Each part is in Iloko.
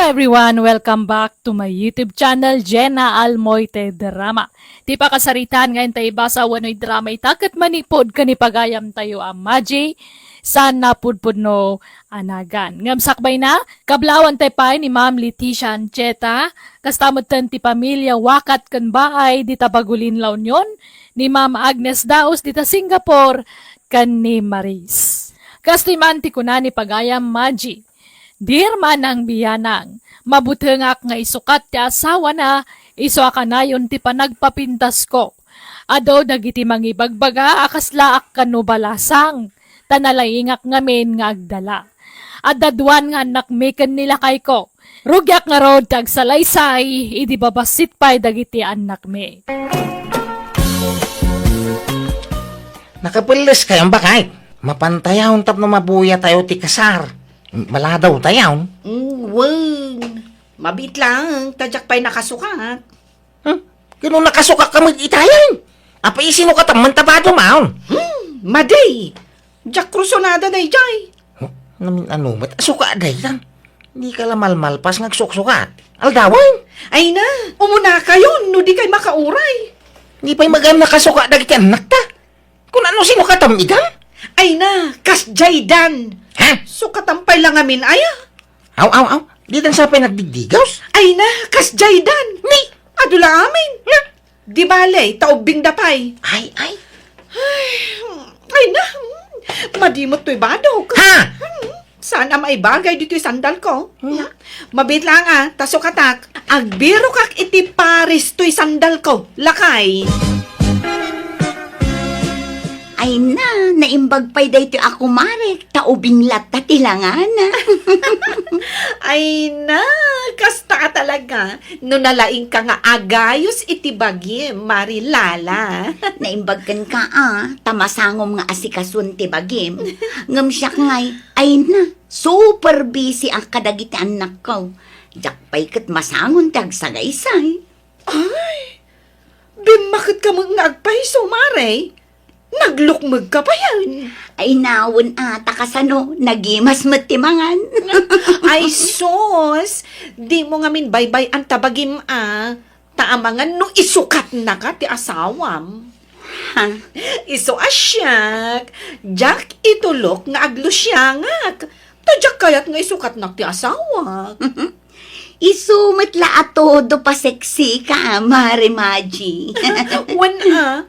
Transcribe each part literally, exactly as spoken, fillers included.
Everyone, welcome back to my YouTube channel, Jenna Almoite Drama. Ti pakasaritaan nga intay ibasa wenno idrama ita ket manipud ken ni pagayamtayo a Maji, saan napudpudno a nagan. Ngem sakbay na, kablaawan tay pay ni Ma'am Leticia Ancheta, kasta metten ti pamilia Wakat ken Baay dita Bagulin, La Union, ni Ma'am Agnes Daos dita Singapore, ken ni Maris. Kastoy man ti kuna ni pagayam Maji, Dear Manang Bianang, mabutengak nga isukat ti asawana, isu a kanayon ti panagpapintasko. Adu dagiti mangibagbaga a kaslaak kano balasang, ta nalaingak ngamin nga agdala. Adda duan nga annakmi ken ni lakayko. Rugiak ngarud ti agsalaysay idi babassit pay dagiti annakmi. Nakapelles kayon, baket? Mapantayon tapno mabuyatayo ti kasar. Maladawtayon. Mm, wen. Mabiit lang, ta diak pay nakasukat. Hmm? Kano nakasukak ka met itayan? Apay, isino ka tamman ta bado maon? Hmm, madi! Diak kursunada daydiay. Huh? Namin-ano met a suka daytan? Di ka la malmalpas nga agsuksukat. Aldawen? Ay na, umuna kayon no di kay makauray. Di pay magan nakasuka dagiti annakta. Kun ano, sino katam idan? Ay na, kas jaydan. Ha? Sukatan pay la ngamin aya. Aw, aw, aw. Didan sa pay nagdigdigaws? Ay na, kas jaydan. Ni? Adu la amin. Nga? Di bale, ta ubbing da pay. Ay, ay. Ay, ay na. Madimot to'y badok. Ha? Hmm, saan a maibagay dito'y sandal ko? Hmm? Mabit lang a, ta sukatak. Agbirokak iti pares to'y sandal ko. Lakay. Ay na, naimbag pay daytoy a kumarek, ta ubing latta ti langana. Ay na, kasta ka talaga. No nalaing ka nga agayos iti bagim, Mari Lala. Naimbag kenka a, ta masangom nga asikason ti bagim. Ngem siak ngay, ay na, super busy ak kadagiti annakko. Diak pay ket masangon ti agsagaysay. Ay, bimmaket ka met nga agpayso, Mare. Naglukmeg ka payen. Ay, nawen a, ta kasano, nagimas met ti mangan. Ay, sus! Dimo ngamin baybay-an ta bagim a, ta amangan no isukatnaka ti asawam. Ha? Isu a siak, diak itulok nga aglusiangak. Ta diak kayat nga isukatnak ti asawak. Isu met la a todo paseksi ka, Mare Maji. Wen a,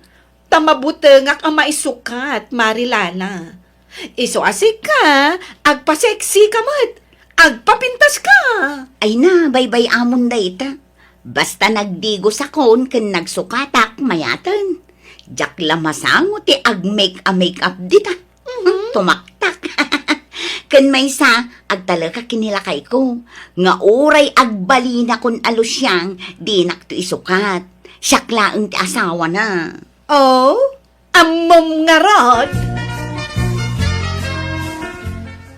ta mabutengak a maisukat, Mari Lala. Isu a sika, agpaseksi ka met, agpapintas ka. Ay na, baybay-amon dayta. Basta nagdigosakon ken nagsukatak, mayaten. Diak la masango ti agmake-a-make up dita. Mhm. Tumaktak. Ken maysa, agtalekak ken ni lakayko, nga uray agbalinakon a lusiang, dinakto isukat. Siak laeng ti asawana. Oh, ammom ngarud.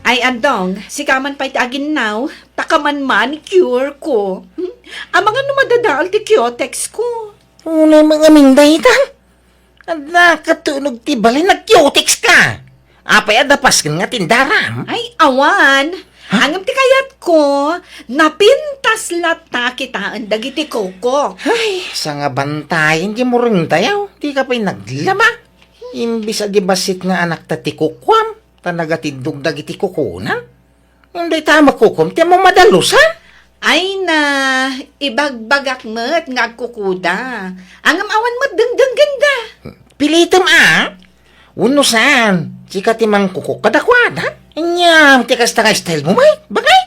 Ay, Andong, sika man pay ti aginnaw, ta ka man manicure ko. Hmm? Amangan no madadael ti cutex ko. Unay mangamin dayta. Adda ka tunog ti balay, nag-cutex ka. Apay, adda pasken nga tindaram? Ay, awan. Ha? Ngem ti kayatko, napintas latta kitaen dagiti kuko. Ay, sangabantayan ti murengtayo. Di ka pay naglama. Imbis a di bassit nga anakta ti kukuam, ta nagatiddog dagiti kukuna. Ngem dayta a makukom ti ammom a dalusan? Ay na, ibagbagak met nga agkukuda. Ngem awan met dengdenggenda. Pilitem a? Wenno saan, sika ti mangkukok kadakuada? Ania, ti kasta nga style mo, Mike? Bagay?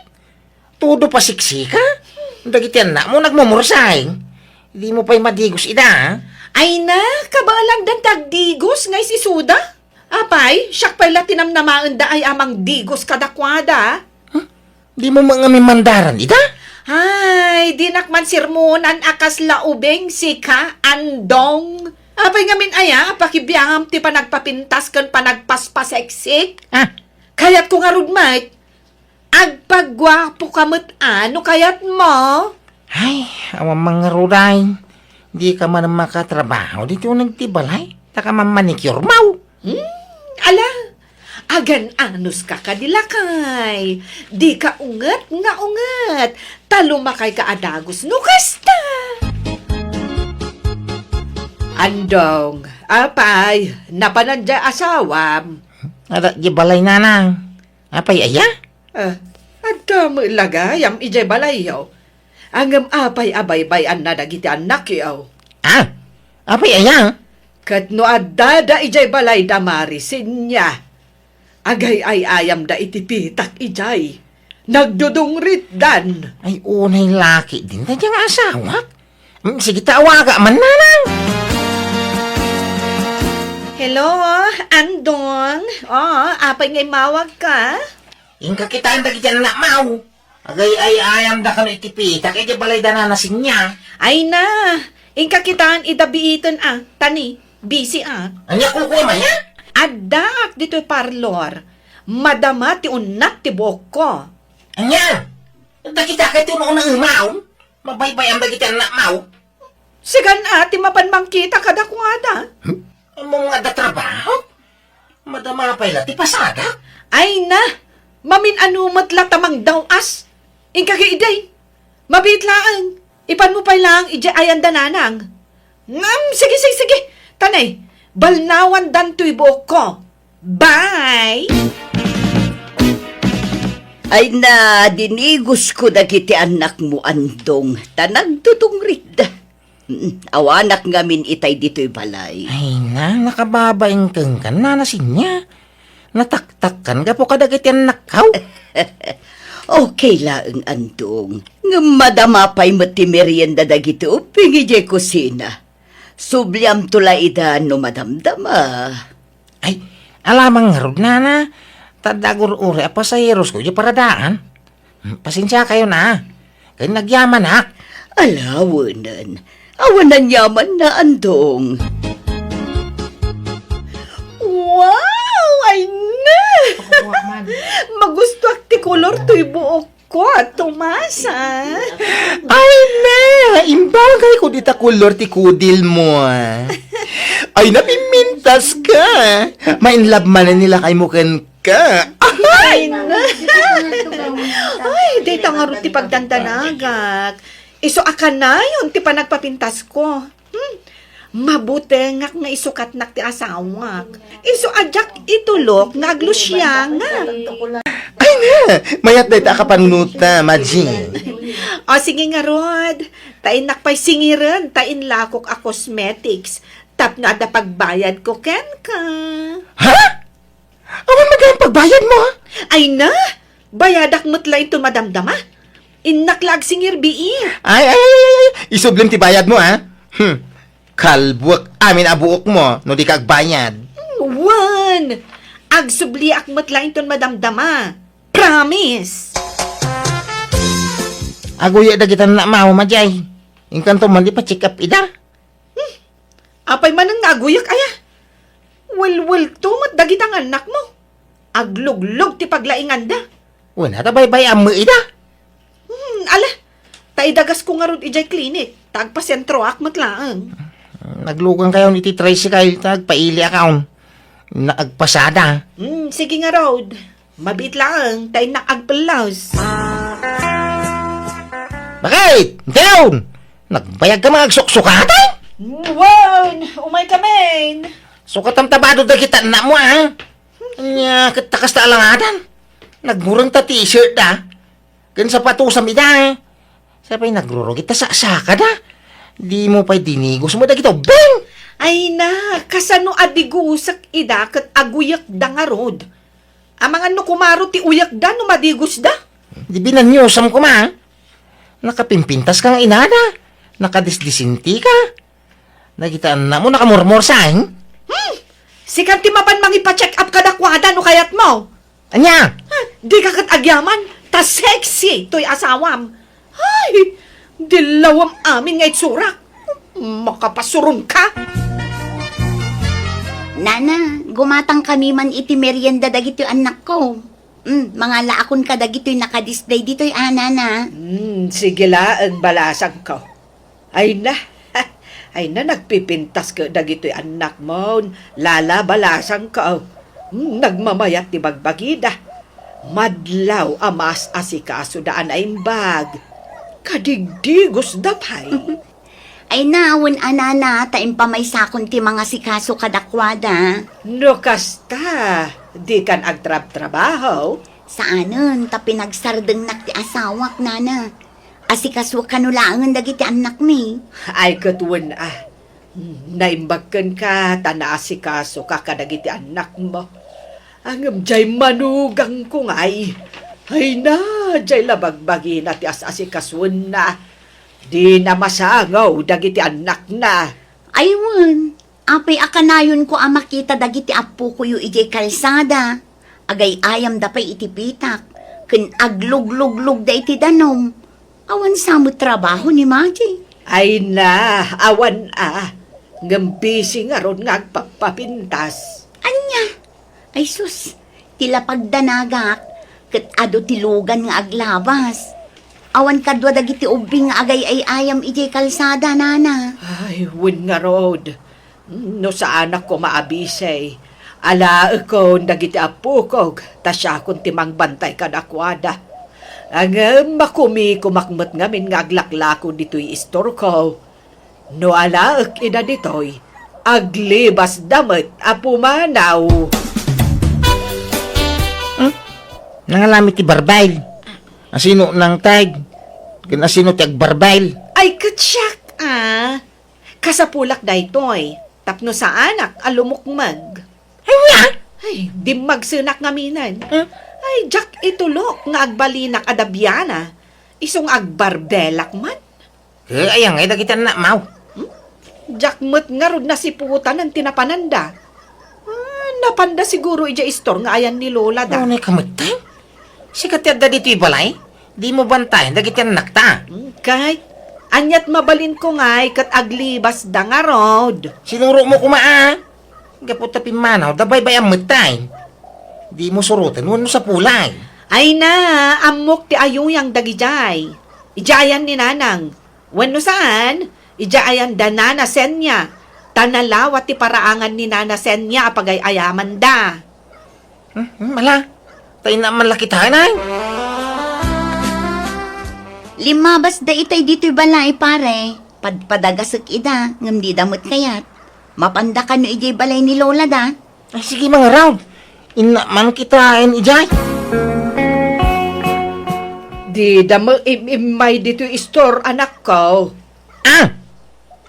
Todo pasiksika? Dagiti annakmo nagmumursaing. Dimo pay madigos ida, a? Ay na, kabaelandan ti agdigos nga isisuda? Apay, siak pay la ti namnamaendaay a mangdigos kadakuada. Huh? Dimo mangamin mandaran ida? Ay, dinak man sermonan a kasla ubing sika, Andong. Apay ngamin aya a pakibiangam ti panagpapintas ken panagpaspaseksik? Ah. Kayatko ngarud met. Agpaguapo ka met a no kayatmo. Ay, awan man ngarud ay. Di ka man makatrabaho ditoy uneg ti balay. Ta ka man manicure mo. Hmm, ala, Agan-anuska kadi, lakay. Dika unget nga unget, ta lumakayka a dagus no kasta. Andong, apay, napanan diay asawam? Adda diay balay, nanang. Apay aya? Ah, adda met la gayam idiay balayyo. Ngem apay a baybay-anna dagiti annakyo? Ah, apay aya? Ket no addada idiay balay da Mari Sinya, agay-ay-ayamda iti pitak idiay. Nagdudungritdan. Ay, unay laki din dayta nga asawak. Mm, sige, ta awaga man, nanang. Hello, Andong. Oh, apay nga immawagka? Inka kitaen dagiti annakmo. Agay-ay-ayamda kano iti pitak idiay balay da Nana Sinya. Ay na, inka kitaen ida biiten a, tani, busy a. Ania, kukuam aya? Addaak ditoy parlor. Madama ti unnak ti buokko. Ania? Dagita kay ti uno-unaem? Mabaybay-am dagiti annakmo? Sika a ti mapan mangkita kadakuada. Hmm? Ammom nga adda trabaho? Madama pay la ti pasadak? Ay na, mamin-ano met la ta mangdaw-as. Inka kadi idiay. Mabiit laeng. Ipanmo pay laeng idiay ayan da Nanang. Ngem, sige, sige, sige. Tanay, balnawandan toy buokko. Bye! Ay na, dinigosko dagiti annakmo, Andong, ta nagdudungritda. Mm, awanak ngamin itay ditoy balay. Ay na, nakababain kenka, Nana Sinya. Nataktakkan gapu kadagiti annakko. Okay laeng, Andong. Ngem madama pay met ti merienda dagiti ubbing idiay kusina. Subliamto la ida no madamdama. Ay, alamang ngarud, Nana. Ta adda agur-uray a pasaherosko idiay paradaan. Hmm, pasensiakayon a. Ken nagyamanak. Ala, wenen. Awan nagyamanna, Andong. Wow! Ay na! Magustuak ti kolor toy buokko, Tomasa. Ay na! Imbagayko dita kolor ti kudilmo. Ay na, pimpintaska. Ma-in love manen ni lakaymo ken ka. Ay, na. Ay, dayta ngarud ti pagdandanagak. Isu a kanayon ti panagpapintasko. Hmm. Mabutengak nga isukatnak ti asawak. Isu a diak itulok nga aglusiangak. Ay na, mayat dayta a kapanunota, Maji. O, sige ngarud. Ta innak pay singiren ta inlakok a cosmetics. Tapno adda pagbayadko kenka. Ha? Awan met gayam pagbayadmo, ha? Ay na, bayadak met la inton madamdama. Innak la agsingir bii. Ay, ay, ay, ay, ay. Isublem ti bayadmo, ha? Hmm. Kalbuek amin a buokmo no dika agbayad. Wen, agsubliak met la inton madamdama. Promise. Aguya dagita na mama, Jay. Inkanto man di pa check up ida. Hmm. Apay manen nga aguyek aya? Welwelto met dagita nga annakmo. Agluglog ti paglainganda. Wen, ata baybay-am met ida. Hmm, ala. Ta idagasko ngarud idiay klinik, ta agpasentroak met laeng. Naglukangkayon iti tricycle, ta agpailiakon. Na agpasada. Hmm, sige ngarud. Mabiit laeng, ta innak agpellos. Bakit? Diyon! Nagbayagka nga agsuksukatan? Wen, umaykamin. Sukatam ta bado dagita annakmo, a? Ania, ket ta kasta a langadan. Nagmureng ta t-shirt da. Ken sapatosam ida, a? Sa pay nagrurugit ta saksakada. Dimo pay dinigos met dagita ubbing. Ay na, kasano a digusek ida ket aguyekda ngarud? Amangan no kumaro ti uyekda no madigosda? Di binaniosam koma, a? Nakapimpintaska nga inada. Nakadisdisintika. Dagita annakmo nakamurmursa, a? Hmm! Sika ti mapan mangipa-check up kadakuada no kayatmo. Ania? Ha, dika ket agyaman, ta sexy toy asawam. Ay, dillawam amin nga itsurak. Makapasuronka. Nana, gumatangkami man iti merienda dagitoy annakko. Mm, mangalaakon kadagitoy nakadisplay ditoy, a, Nana. Mm, sige laeng, balasangko. Ay na, ay na, nagpipintas ket dagitoy annakmo, lala, balasangko. Nagmamayat ti bagbagida. Madlaw a maas-asikasoda a naimbag. Kadigdigosda pay. Ay, nawen a, nana, ta impamaysakon ti mangasikaso kadakuada. No kasta, dikan agtrabtrabaho? Saanen, ta pinagsardengnak ti asawak, nana. Asikaso kano laengen dagiti annakmi. Ay, ket wen a. Naimbag kenka ta naasikasoka kadagiti annakmo. Ngem diay manugangko ngay. Ay na, diay la bagbagina ti as-asikasoenna. Dina masangaw dagiti annakna. Ay wen, apay a kanayonko a makita dagiti appokoyo idiay kalsada? Agay-ayamda pay iti pitak, ken agluglugluglugda iti danum. Awan sa met trabaho ni Maji. Ay na, awan a. Ngem busy ngarud nga agpappapintas. Ania? Ay sus, ti lapagdanagak, ket adu ti lugan nga aglabas. Awan kadua dagiti ubbing nga agay-ay-ayam idiay kalsada, nana. Ay, wen ngarud. No saanak koma a busy, alaekon dagiti appokok, ta siakon ti mangbantay kadakuada. Ngem makumikomak met ngamin nga aglaklako ditoy istorko. No alaek ida ditoy, aglibasda met a pumanaw. Hmm? Nangalami ti barbail. Asino nangtag? Ken asino ti agbarbail? Ay, ket siak, a. Kasapulak daytoy, tapno saanak a lumukmeg. Ania? Ay, dimmagsenak ngaminen. Hmm? Ay, diak itulok nga agbalinak a dabiana. Isu nga agbarbelak man. Eh, aya ngay dagiti annakmo? Hmm? Diak met ngarud nasiputan ti napananda. Ah, napanda siguro idiay istor nga ayan ni Lola da. Unay ka met, tay? Sika ti adda ditoy balay? Dimo bantayan dagiti annakta. Hmm, kay, aniat mabalinko ngay ket aglibasda ngarud. Sinurotmo koma, a. Gapu ta pimmanawda, baybay-am met tay. Dimo suroten wenno sapulay. Ay na, ammok ti ayuyang dagidiay. Idiay ayan ni Nanang. Wenno saan, idiay ayan da Nana Senia. Ta nalawa ti paraangan ni Nana Senia a pagay-ayamanda. Hmm, hmm, ala, ta inna man la kitaen, ay. Limmabasda itay ditoy balay, pare. Padpadagasek ida, ngem dida met kayat. Mapanda kano idiay balay ni Lola da. Ay, sige, mangarud. Inna man kitaen idiay. Dida met im-immay ditoy istor, anakko. Ah!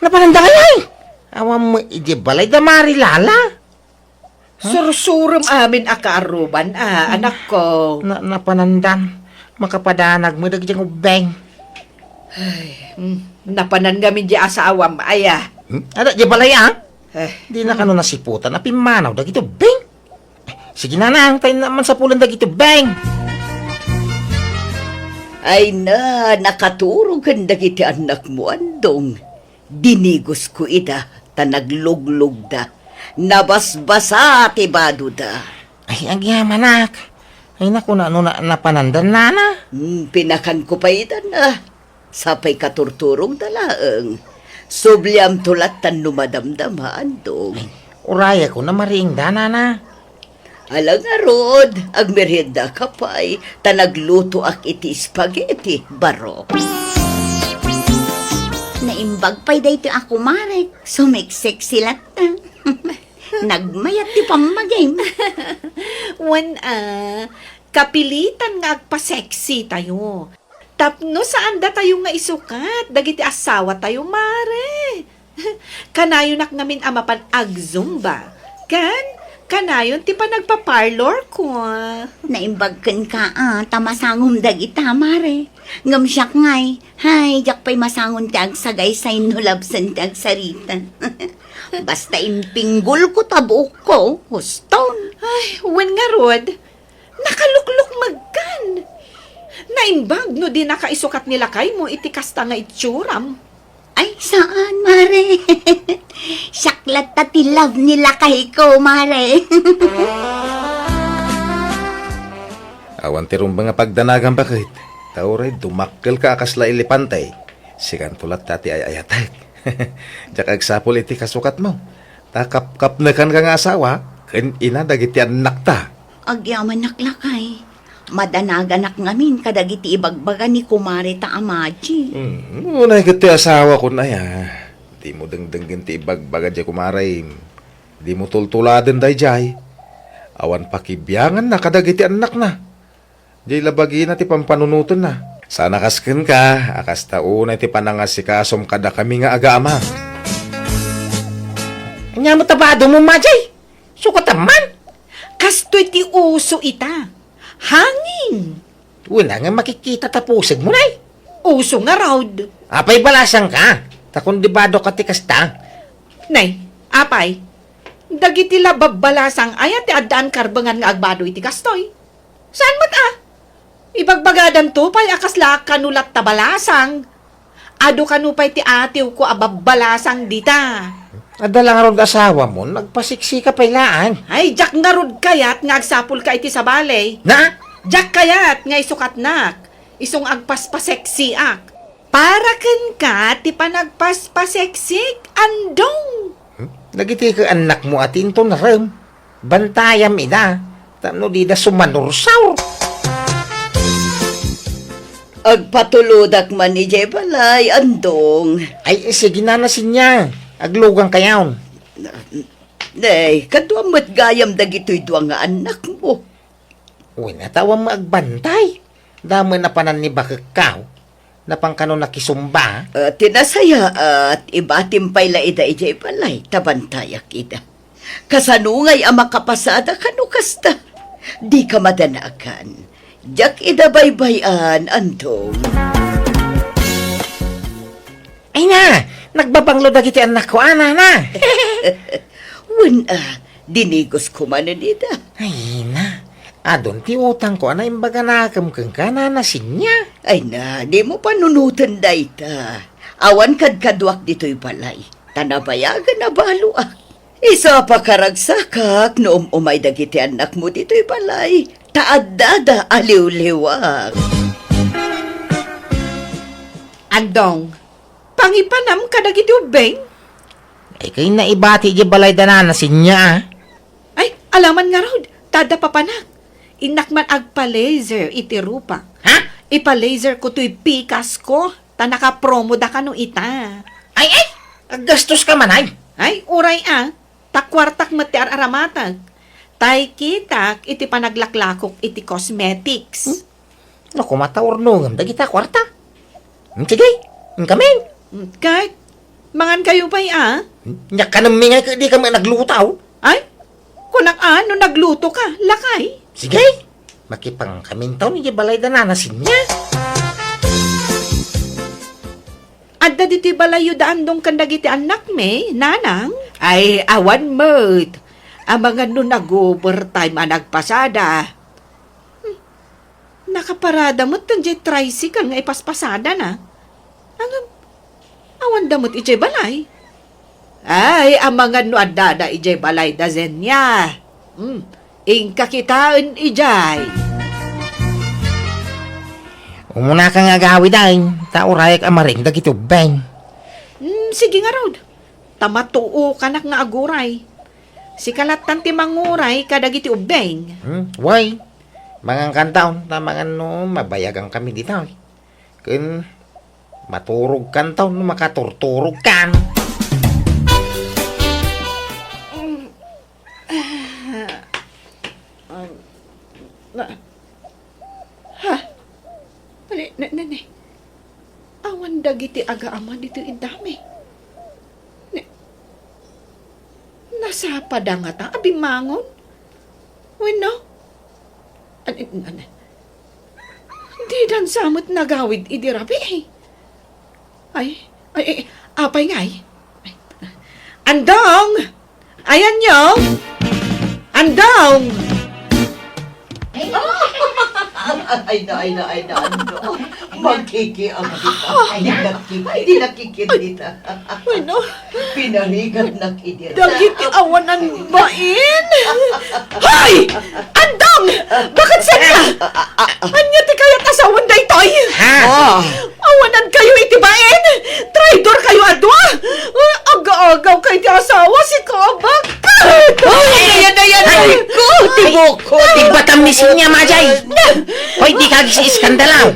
Napananda ngay, ay? Awan met idiay balay da Mari Lala. Sursurom amin a kaarruban, a, anakko. Na, napanandan. Makapadanag met dagiti ubbing. Ay, mm, napanan ngamin di asawam, aya. Hmm? Ada, di balay, a? Eh. Dina kano nasiputan a pimmanaw dagiti ubbing? Eh, sige, Nanang, ta inna man sapulan dagiti ubbing. Ay na, nakaturog ken dagiti annakmo, Andong. Dinigosko ida ta nagluglugda. Nabasbasa ti badoda. Ay, agyamanak. Ay, naku, na, no na, napanandan, nana? Hmm, pinakanko pay ida na. Sapay katurturogda laeng. Subliamto lattan no madamdama, Andong. Ay, urayakon a mariingda, nana. Ala ngarud, agmeriendaka pay, ta naglutoak iti spaghetti, baro. Naimbag pay daytoy a kumarek, sumeksexy latta. Nagmayat ti pammagim. Wen a, kapilitan nga agpa-sexy tayo. Tapno saandatayo nga isukat dagiti asawatayo, mare. Kanayonak ngamin a mapan agzumba. Ken kanayon ti panagpa-parlor ko. Naimbag kenka a, ta masangom dagita, mare. Ngem siak ngay, hay, diak pay masangon ti agsagaysay no labsen ti agsarita. Basta impinggolko ta buokko, huston. Ay, wen ngarud, nakaluklukmegkan. Naimbag no dinaka isukat ni lakaymo iti kasta nga itsuram. Ay, saan, mare. Siak latta ti love ni lakayko, mare. Awan ti rumbeng a pagdanagam, baket. Ta uray dumakkelka a kasla elepante, sikanto latta ti ay-ayatek. Diak agsapul iti kasukatmo. Ta kapkapnekanka nga asawa, ken ina dagiti annakta. Agyamanak, lakay. Madanaganak ngamin kadagiti ibagbaga ni kumareta a Maji. Hmm, unay ket ti asawakon aya. Dimo dengdenggen ti ibagbaga diay kumarem. Dimo tultuladen daydiay. Awan pakibianganna kadagiti annakna. Diay labagina ti pampanunotenna. Saan a kas kenka, a kasta unay ti panangasikasom kadakami nga agaama. Ania met a badom, Maji? Sukatam man. Kastoy ti uso ita. Hangin. Wen, nga makikita ta pusegmo, nay. Uso ngarud. Apay balasangka? Ta kundi badokka ti kasta. Nay, apay, dagiti la babbalasang aya ti addaan karbengan nga agbado iti kastoy? Saan met a? Ibagbagadanto pay a kasla kano latta balasang. Adu kano pay ti atiwko a babbalasang dita. Adda la ngarud asawamon, agpasiksika pay laeng. Ay, diak ngarud kayat nga agsapulka iti sabali. Na? Diak kayat nga isukatnak, isu nga agpaspaseksiak. Para kenka ti panagpaspaseksik, Andong. Hmm? Dagiti ket annakmo a ti inton rem. Bantayam ida, tapno dida sumanursaur. Agpatulodak man idiay balay, Andong. Ay, sige, Nana Sinya. Aglugangkayon. Nay, kaduam met gayam dagitoy dua nga annakmo. Wen, a ta awan met agbantay. Damo a panannibakekkaw. Napan kano nakisumba? Ah, ti nasayaat, ibatim pay la ida idiay balay, ta bantayak ida. Kasano ngay a makapasada kano kasta? Dika madanagan. Diak ida baybay-an, Andong. Ay na, nagbabanglo dagiti annakko, a, Nana. Wen, a, dinigos ko manen ida. Ay na, adun ti utangko a naimbaganakem kenka, Nana Sinya. Ay na, dimo panunoten dayta. Awan kadkaduak ditoy balay, ta nabayagen a baloak. Isu a pakaragsakak no um-umay dagiti annakmo ditoy balay, ta addada a liwliwak. Andong, pangipanam kadagiti ubbing? Ay, kayatna ibati idiay balay da Nana Sinya, a. Ay, alaman ngarud, ta adda papanak. Innak man agpa-laser iti rupak. Ha? Ipa-laser ko toy pikasko, ta nakapromo da kano ita. Ay, ay! Aggastoska man, ay! Ay, uray, a. Ta kuartak met ti ar-aramatek. Tay kitak iti panaglaklakok iti cosmetics. Hmm? No, koma ta urnongem dagita kuarta. Hmm, sige, inkamin. Hmm, ket, mangankayo pay, a? Hmm, nia kanemmi ngay ket dika met nagluto. Ay, kunak, a, no naglutoka, lakay. Sige, makipankamin taon idiay balay da Nana Sinya. Adda ditoy balayyo da Andong ken dagiti annakmi, Nanang? Ay, awan met. Amangan no nag-overtime a nagpasada. Hmm. Nakaparada met daydiay tricycle nga ipaspasadana. Ngem, awanda met idiay balay. Ay, amangan no addada idiay balay da Zenia. Hmm, inka kitaen idiay. Umunaka nga agawid, ay, ta urayak a maring dagiti ubbing. Hmm, sige ngarud. Ta matuokanak nga aguray. Sika lattan ti manguray kadagiti ubbing. Hmm, wen. Mangankantaon, ta amangan no mabayagankami dita. Ken maturogkanto no makaturturogkan. Ha? Ne, ne, ne, ne. Awan dagiti agaama ditoy iddami. Ne, nasapada ngata a bimmangon? Wenno? An-, an-, an-, didan sa met nagawid idi rabii. Ay, ay, ay, apay ngay? Ay. Andong! Ayanyo? Andong! Ay, na, ay, na, ay, na, Andong. Magkikiam kita. Ay, di nakiki-, di nakikita. Ano? Pinarigatnak idi. Dagiti awanan bain? Hoy! Andong! Bakit saan ka? Anya ti kayat asawan daytoy? Ha? Oh. Awanan kayo iti bain! Traidor kayo a dua! Aga-agaw kay ti asawa, si kabak! Hoy! Ayan, ayan, ayan! Ay, ko, ti buko. Tigbatam ni Sinya, Majay. Hoy, dika agis-iskandala.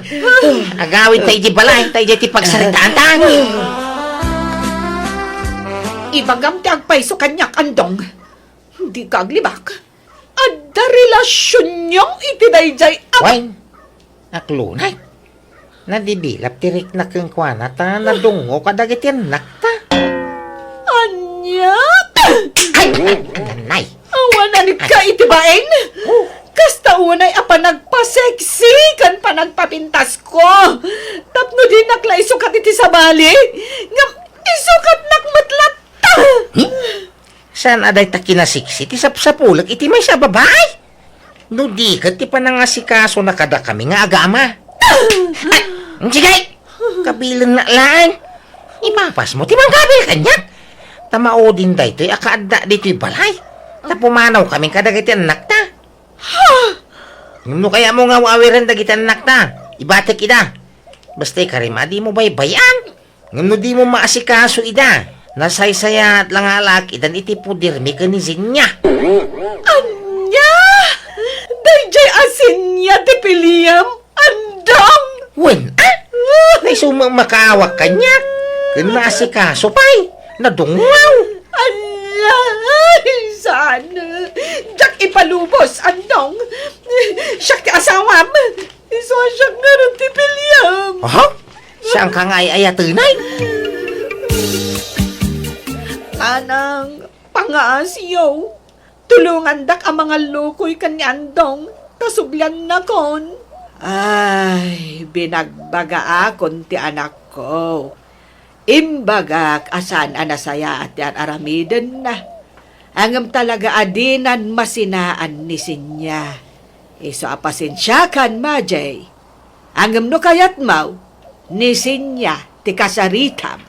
Agawid ta iti balay, ta iti pagsaritaan ta. Ibagam ti agpayso kaniak, Andong. Dika aglibak. Adda relasionyo iti daydiay a... Wen, aklunay. Nadibilap ti rikna kenkuana ta nadungngo kadagiti annakta. Ania? Ay, nanay. Awan a nikka iti bain. Oh. Kasta unay a panagpaseksi ken panagpapintasko. Tapno dinak la isukat iti sabali, ngem isukatnak met latta. Hmm? Saan a dayta kinaseksi ti sapsapulek iti maysa a babai? No di ket ti panangasikasona kadakami nga agama. Ay, sige! Kabilennak laeng. Ipapasmo ti mangkabil kaniak. Ta maudin daytoy a kaadda ditoy balay. Ta pumanawkami kadagiti annakta. Ngem no kayatmo nga aw-awiren dagiti annakta, ibatek ida. Basta ikarim a dimo baybay-an. Ngem no dimo maasikaso ida, nasaysayaat la nga alakidan iti podermi ken ni Sinya. Ania? Daydiay a Sinya ti piliem, Andong? Wen, a? Naisuma makaawak kaniak. Ken naasikaso pay. Nadungngaw. Ania? Ay, saan? Diak ipalubos, Andong. Siak ti asawam. Isu a siak ngarud ti piliem. Aha? Saanka nga ay-ayatenay? Nanang, pangaasiyo. Tulongandak a mangallukoy ken ni Andong, ta subliannakon. Ay, binagbagaakon ti anakko. Imbagak a saan a nasayaat ti ar-aramidenna. Ngem talaga a dinan masinaan ni Sinya. Isu a pasensiakan, Majay. Ngem no kayatmo, ni Sinya ti kasaritam.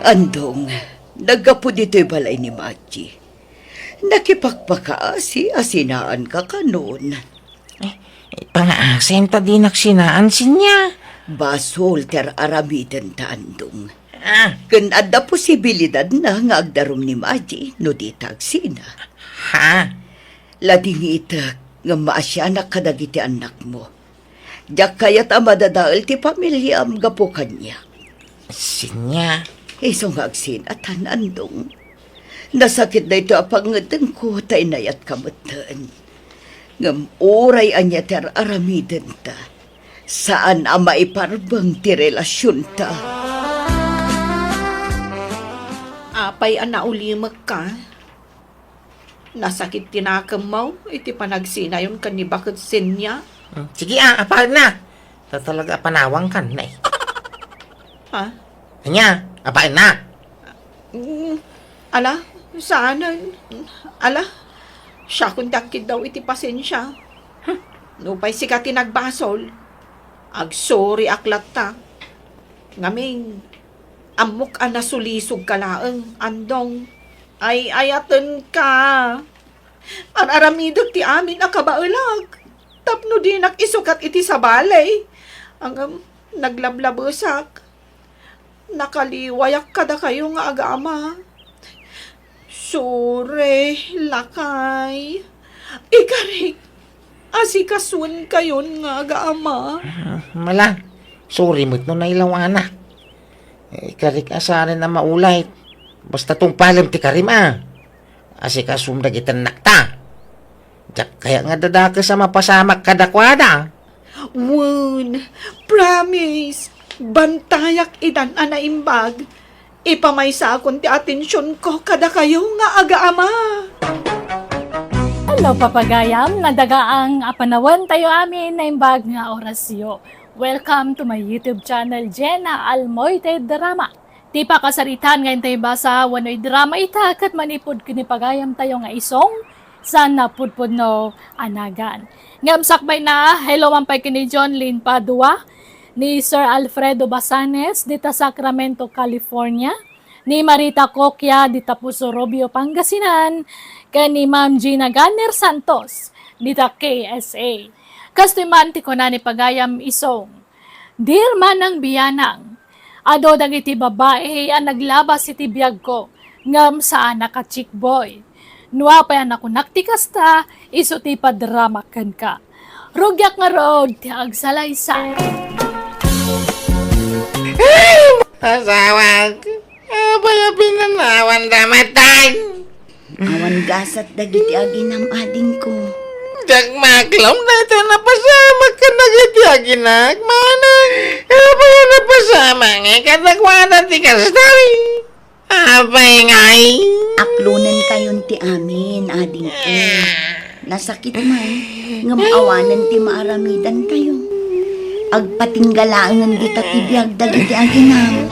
Andong, naggapu ditoy balay ni Maji. Nakipakpakaasi a sinaanka kanon. Eh, pangaasem ta dinak sinaan, Sinya. Basol ti ar-aramidenta, Andong. Ah. Ken adda posibilidadna nga agdarum ni Maji no dita agsina. Ha? Ladingitek ngem maasianak kadagiti annakmo. Diak kayat a madadael ti familiam gapu kaniak. Sinya. Isu nga agsinatan, Andong. Nasakit daytoy a pangngeddengko ta inayatka metten. Ngem uray ania ti ar-aramidenta, saan a maiparbeng ti relasionta. Apay a naulimekka? Nasakit ti nakemmo iti panagsinayon ken ni Baket Sinya? Hmm, sige, a, apaenna. Ta talaga a panawangkan, nay. Ha? Ania, apaenna? Mm, ala, saanen. Ala, siakon ti agkiddaw iti pasensia. Hmm. Nupay sika ti nagbasol, agsoriak latta. Ngamin, ammok a nasulisogka laeng, Andong. Ay-ayatenka. Ar-aramidek ti amin a kabaelak tapno dinak isukat iti sabali. Ngem naglablabesak. Nakaliwayak kadakayo nga agama. Sorry, lakay. Ikarik, asikasuenkayon nga agama. Ah, mala, sorry met no nailawanak. Eh, ikarik a saanen a maulay. Basta tungpalem ti karim a. Asikasom dagiti annakta. Diak kayat nga dadakes a mapasamak kadakuada. Wen, promise, bantayak idan a naimbag. Ipamaysakon ti atensionko kadakayo nga agaama. Hello, papagayam. Nadagaang a panawantayo amin naimbag nga orasyo. Welcome to my YouTube channel, Jenna Almoite Drama. Ti pakasaritaan nga intay basa wenno idrama ita ket manipud ken ni pagayamtayo nga isong, saan a pudpudno a nagan. Ngem sakbayna, hello man pay ken ni John Lynn Padua, ni Sir Alfredo Basanes, dita Sacramento, California, ni Marita Coquia, dita Puso Rubio, Pangasinan, ken ni Ma'am Gina Ganner Santos, dita K S A. Kastoy man ti kuna ni pagayam isong, Dear Manang Bianang, adu dagiti babai a naglabas iti biagko, ngem saanak a chickboy. No apay a nakunak ti kasta, isu ti ipadramak kenka. Rugiak ngarud ti agsalaysay. Ay! Asawak, apay a pinanawanda met tay? Awan gasat dagiti aginam, adingko. Diak maklom daytoy napasamak kadagiti aginak, manang. Apay a napasamak nga kadakuada ti kasta? Apay ngay? Aklonentayon ti amin, adingko. Nasakit man, ngem awanen ti maaramidantayo. Agpatingga laengen dita ti biag dagiti aginam.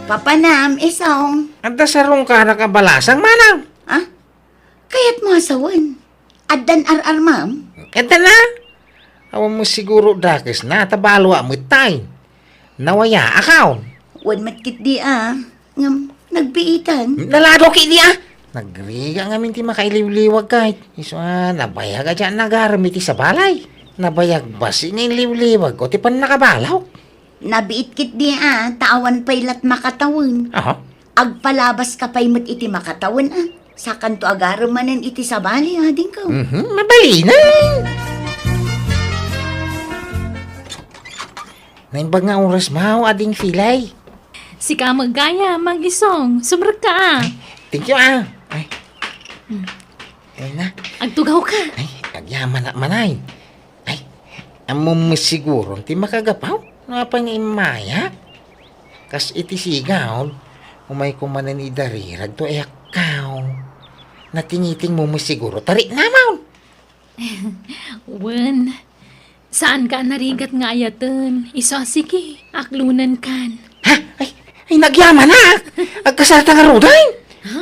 Papanam, isong. Adda sarungkanak a balasang, manang? Ah? Kayatmo a sawen? Addan ar-armam? Adda na. Awan mo siguro dakes na, ta balo a met tay. Nawaya a kaon. Wen met ketdi a. Ngem, nagbiitan. Nalado ketdi a. Nagrigat ngamin ti makailiwliwag kayat. Isu a, nabayag a diak nagarem iti sabali. Nabayag bassit nga inliwliwag ko ti pannakabalok. Nabiit ketdi a, ta awan pay lat makatawen. Aha. Agpalabas ka pay met iti makatawen a. Sakanto agarem manen iti sabali, adingko. Mhm, mabalinen. Naimbag nga oras maw, ading Filay. Sika met gayam, Mang Isong. Sumrekka a. Ay, thank you a. Ay. Hmm. Ay na. Agtugaw ka. Ay, agyamanak manay. Ay, ammom met siguro ti makagapu? No apay nga immayak? Kas iti sigaw, umayko manen idarirag to ayakkaw. Natingitingmo met siguro, tariknamon. Wen, saanka a narigat nga ayaten. Isu a sige, aklonenkan. Ha? Ay, ay, nagyamanak! Agkasarta ngaruden? Ha?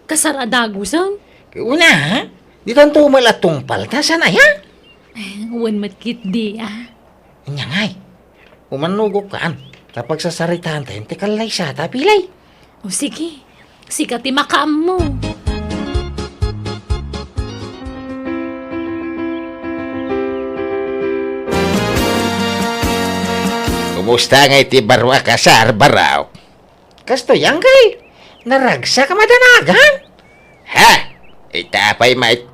Kasar a dagusen? Una, ha? Ditanto met la tungpal ta saan aya? Eh, wen met ketdi a. Ania ngay? Umannugokkan, ta pagsasaritaantayon ti kallaysata, Pilay. O sige, sika ti makaammo. Kumusta ngay ti baro a kasar, Baraw? Kastoy, Angkel. Naragsak a madanagan. Ha? Ita pay met.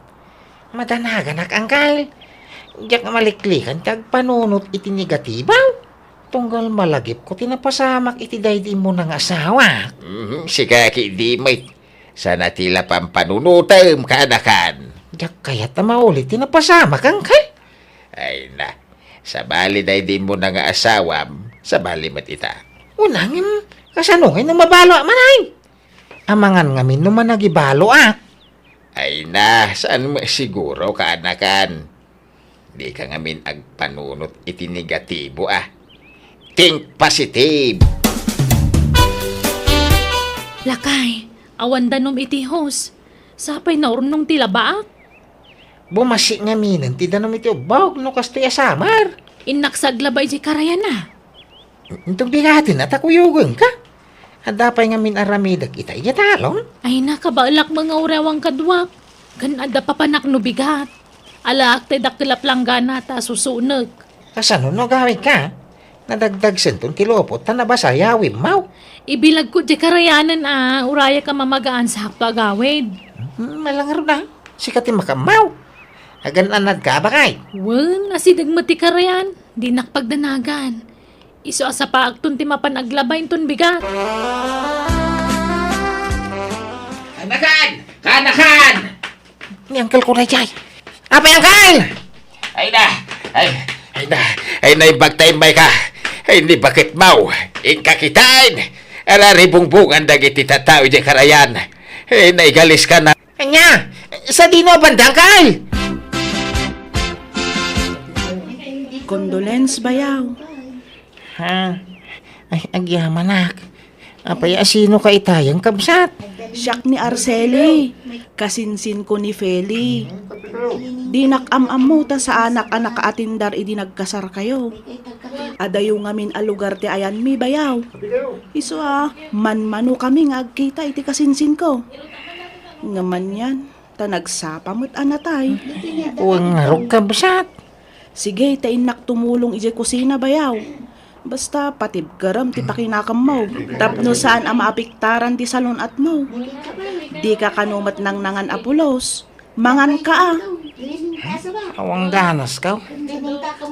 Madanaganak, Angkel. Diak maliklikan ti agpanunot iti negatibo. Tunggal malagipko ti napasamak iti daydi immuna nga asawa. Mhm, sika ketdi met. Sana ti la pampanunotem, kaanakan. Diak kayat a mauli ti napasamak, Angkel. Ay na, sabali daydi immuna nga asawam, sabali met ita. Una ngem, kasano ngay no mabaloak manay? Amangan ngamin no managibaloak. Ay na, saan met siguro, kaanakan? Dika ngamin agpanunot iti negatibo a. Think positive! Lakay, awan danum iti hose. Sapay naurnong ti labaak. Bumassit ngaminen ti danum iti ubbog no kastoy a summer. Innak sa aglaba idiay karayan a. Inton bigaten a ta kuyogenka. Adda pay ngamin aramidek ita idiay talon? Ay na, kabaelak met nga uray awan kaduak. Ken adda papanak no bigat. Alaak ti dakkel a planggana ta susunek. Kasano no agawidka? Nadagdagsenton ti lupot ta nabasa yawimmaw. Ibilagko diay karayanen a urayak a mamagaan sa hakto agawid. Hmm, malangarod a. Sika ti makaammo. Agan-anadka a bakay? Wen, asideg met ti karayan. Dinak pagdanagan. Isu a sapaakton ti mapan aglaba inton bigat. Kaanakan! Kaanakan! Ni Uncle ko daydiay. Apay, Uncle! Ay na! Ay, ay na! Ay, naimbag ta immayka! Ay, ni baketmaw! Inka kitaen! Araribungbongan dagiti tattao idiay karayan. Ay, naigaliska na. Ania? Sadino a banda, Uncle? Condolence, bayaw. Ha? Ay, agyamanak. Apay a sinoka itayen, kabsat? Siak ni Arceli. Kasinsinko ni Feli. Dinak am-ammo ta saanak a nakaatindar idi nagkasarkayo. Adayo ngamin a lugar ti ayanmi, bayaw. Isu a, manmanokami nga agkita iti kasinsinko. Ngem anian, ta nagsapa met a natay. Wen ngarud, kabsat. Sige, ta innak tumulong idiay kusina, bayaw. Basta patibkerem ti pakinakemmo tapno saan a maapektaran ti salun-atmo. Dika kano met nangnangan a pulos. Manganka a. Awan ganaskaw.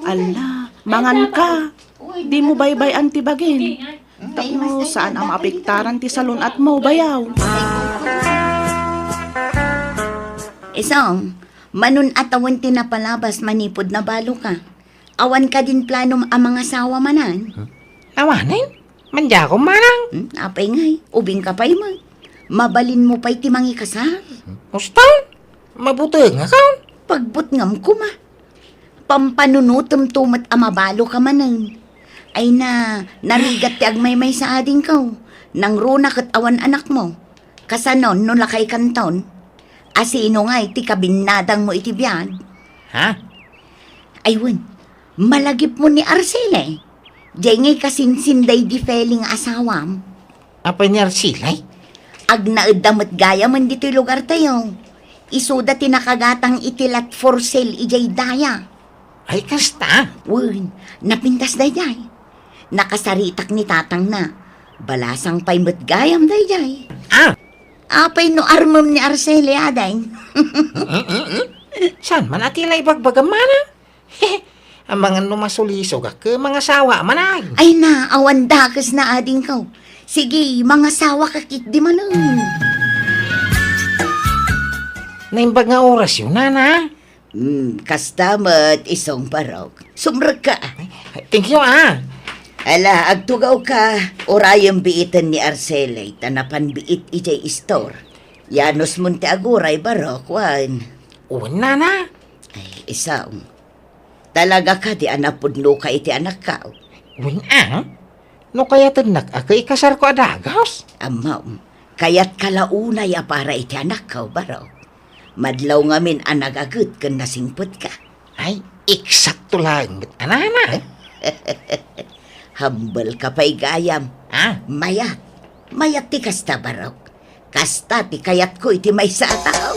Alla, manganka. Dimo baybay-an ti bagim. Tapno saan a maapektaran ti salun-atmo, bayaw. Isong, manun-atawen ti napalabas manipud nabaloka. Awan kadin planom a mangasawa manen? Awanen? Mandiakon manang? Hmm, apay ngay, ubingka pay met. Mabalinmo pay ti mangikasar. Uston? Mabutengakon? Pagbutngam koma. Pampanunotemto met a mabaloka manen. Ay na, narigat ti agmaymaysa adingko. Nangruna ket awan anakmo. Kasanon no lakaykanton? Asino ngay ti kabinnadangmo iti biag? Ha? Ay wen, malagipmo ni Arcele. Diay ngay kasinsin daydi Feli nga asawam. Apay ni Arcele? Agnaedda met gayamen ditoy lugartayo. Isuda ti nakagatang iti lot for sale idiay daya. Ay, kasta? Wen, napintas daydiay. Nakasaritak ni tatangna. Balasang pay met gayam daydiay. Ah! Apay no armem ni Arcele, ading? Mm, mm, mm. Saan man a ti la ibagbagam, manang? Amangan no masulisogak ket mangasawa manen. Ay na, awan dakesna, adingko. Sige, mangasawaka ketdi manen. Naimbag nga orasyo, nana. Hmm, kasta met, isong Barok. Sumrekka. Thank you, ah. Ala, agtugawka, urayem biiten ni Arcele, ta napan biit idiay istor. Yanos mon ti aguray, Barok, wen. Wen, nana. Ay, isong. Talaga kadi a napudnoka iti anakko? Wen, ah. No kayatennak a ket ikasarko a dagus? Ammom, kayatka la unay a para iti anakko, Barok. Madlaw ngamin a nagaget ken nasingpetka. Ay, eksakto laeng met a nana. Hambelka pay gayam. Ah? Mayat. Mayat ti kasta, Barok. Kasta ti kayatko iti maysa a tao.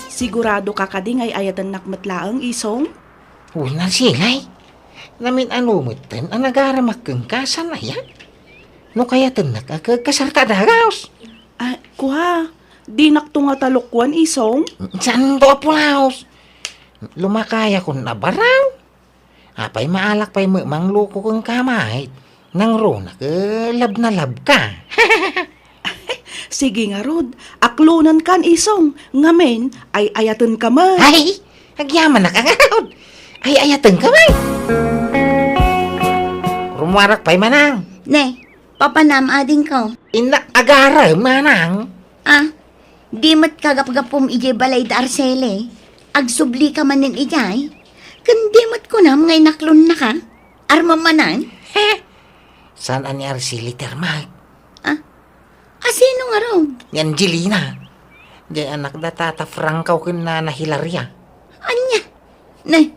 Siguradoka kadi nga ay-ayatennak met laeng, isong? Wen, Arcele. Namin-ano metten a nagaramak kenka, saan aya? No kayatennak a ket kasarka a dagus. Ah, kua, dinakto nga talukwan, isong? Saanto a pulos? Lumakayakon a baraw. Apay, maalak pay met mangluko kenka, mayat? Nangruna ket love na love ka. Sige ngarud, aklonenkan, isong, ngamin, ay-ayatenka met. Ay, agyamanak ngarud. Ay-ayatenka met. Rummuarak pay, manang. Ne, papanam, adingko. Innak agarem, manang. Ah, di met kagapgapum idiay balay da Arcele. Agsublika manen idiay. Ken di met kunam nga inaklonnaka? Armem manen? Saan a ni Arcele ti armak? Ah, asino ngarud? Ni Angelina. Diay anak da Tata Franco ken Nana Hilaria. Ania? Nay,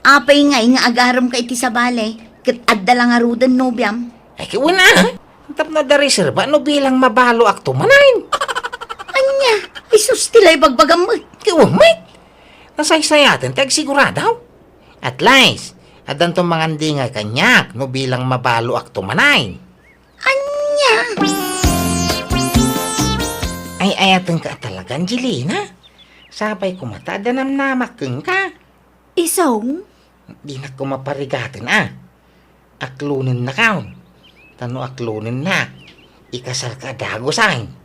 apay ngay nga agaremka iti sabali, ket adda la ngaruden nobiam? Ay, ket wen, ah. Tapno adda reserba no bilang mabaloakto manen. Ania? Ay sus, ti la ibagbagam met. Ket wen met. Nasaysayaten ti agsigurado. At least, addanto mangandingay kaniak no bilang mabaloakto manen. Ania? Ay-ayatenka a talaga, Angelina. Sapay koma ta adda namnamak kenka. Isong? Dinak koma parigaten a. Aklonennakon. Ta no aklonennak, ikasarka a dagusen.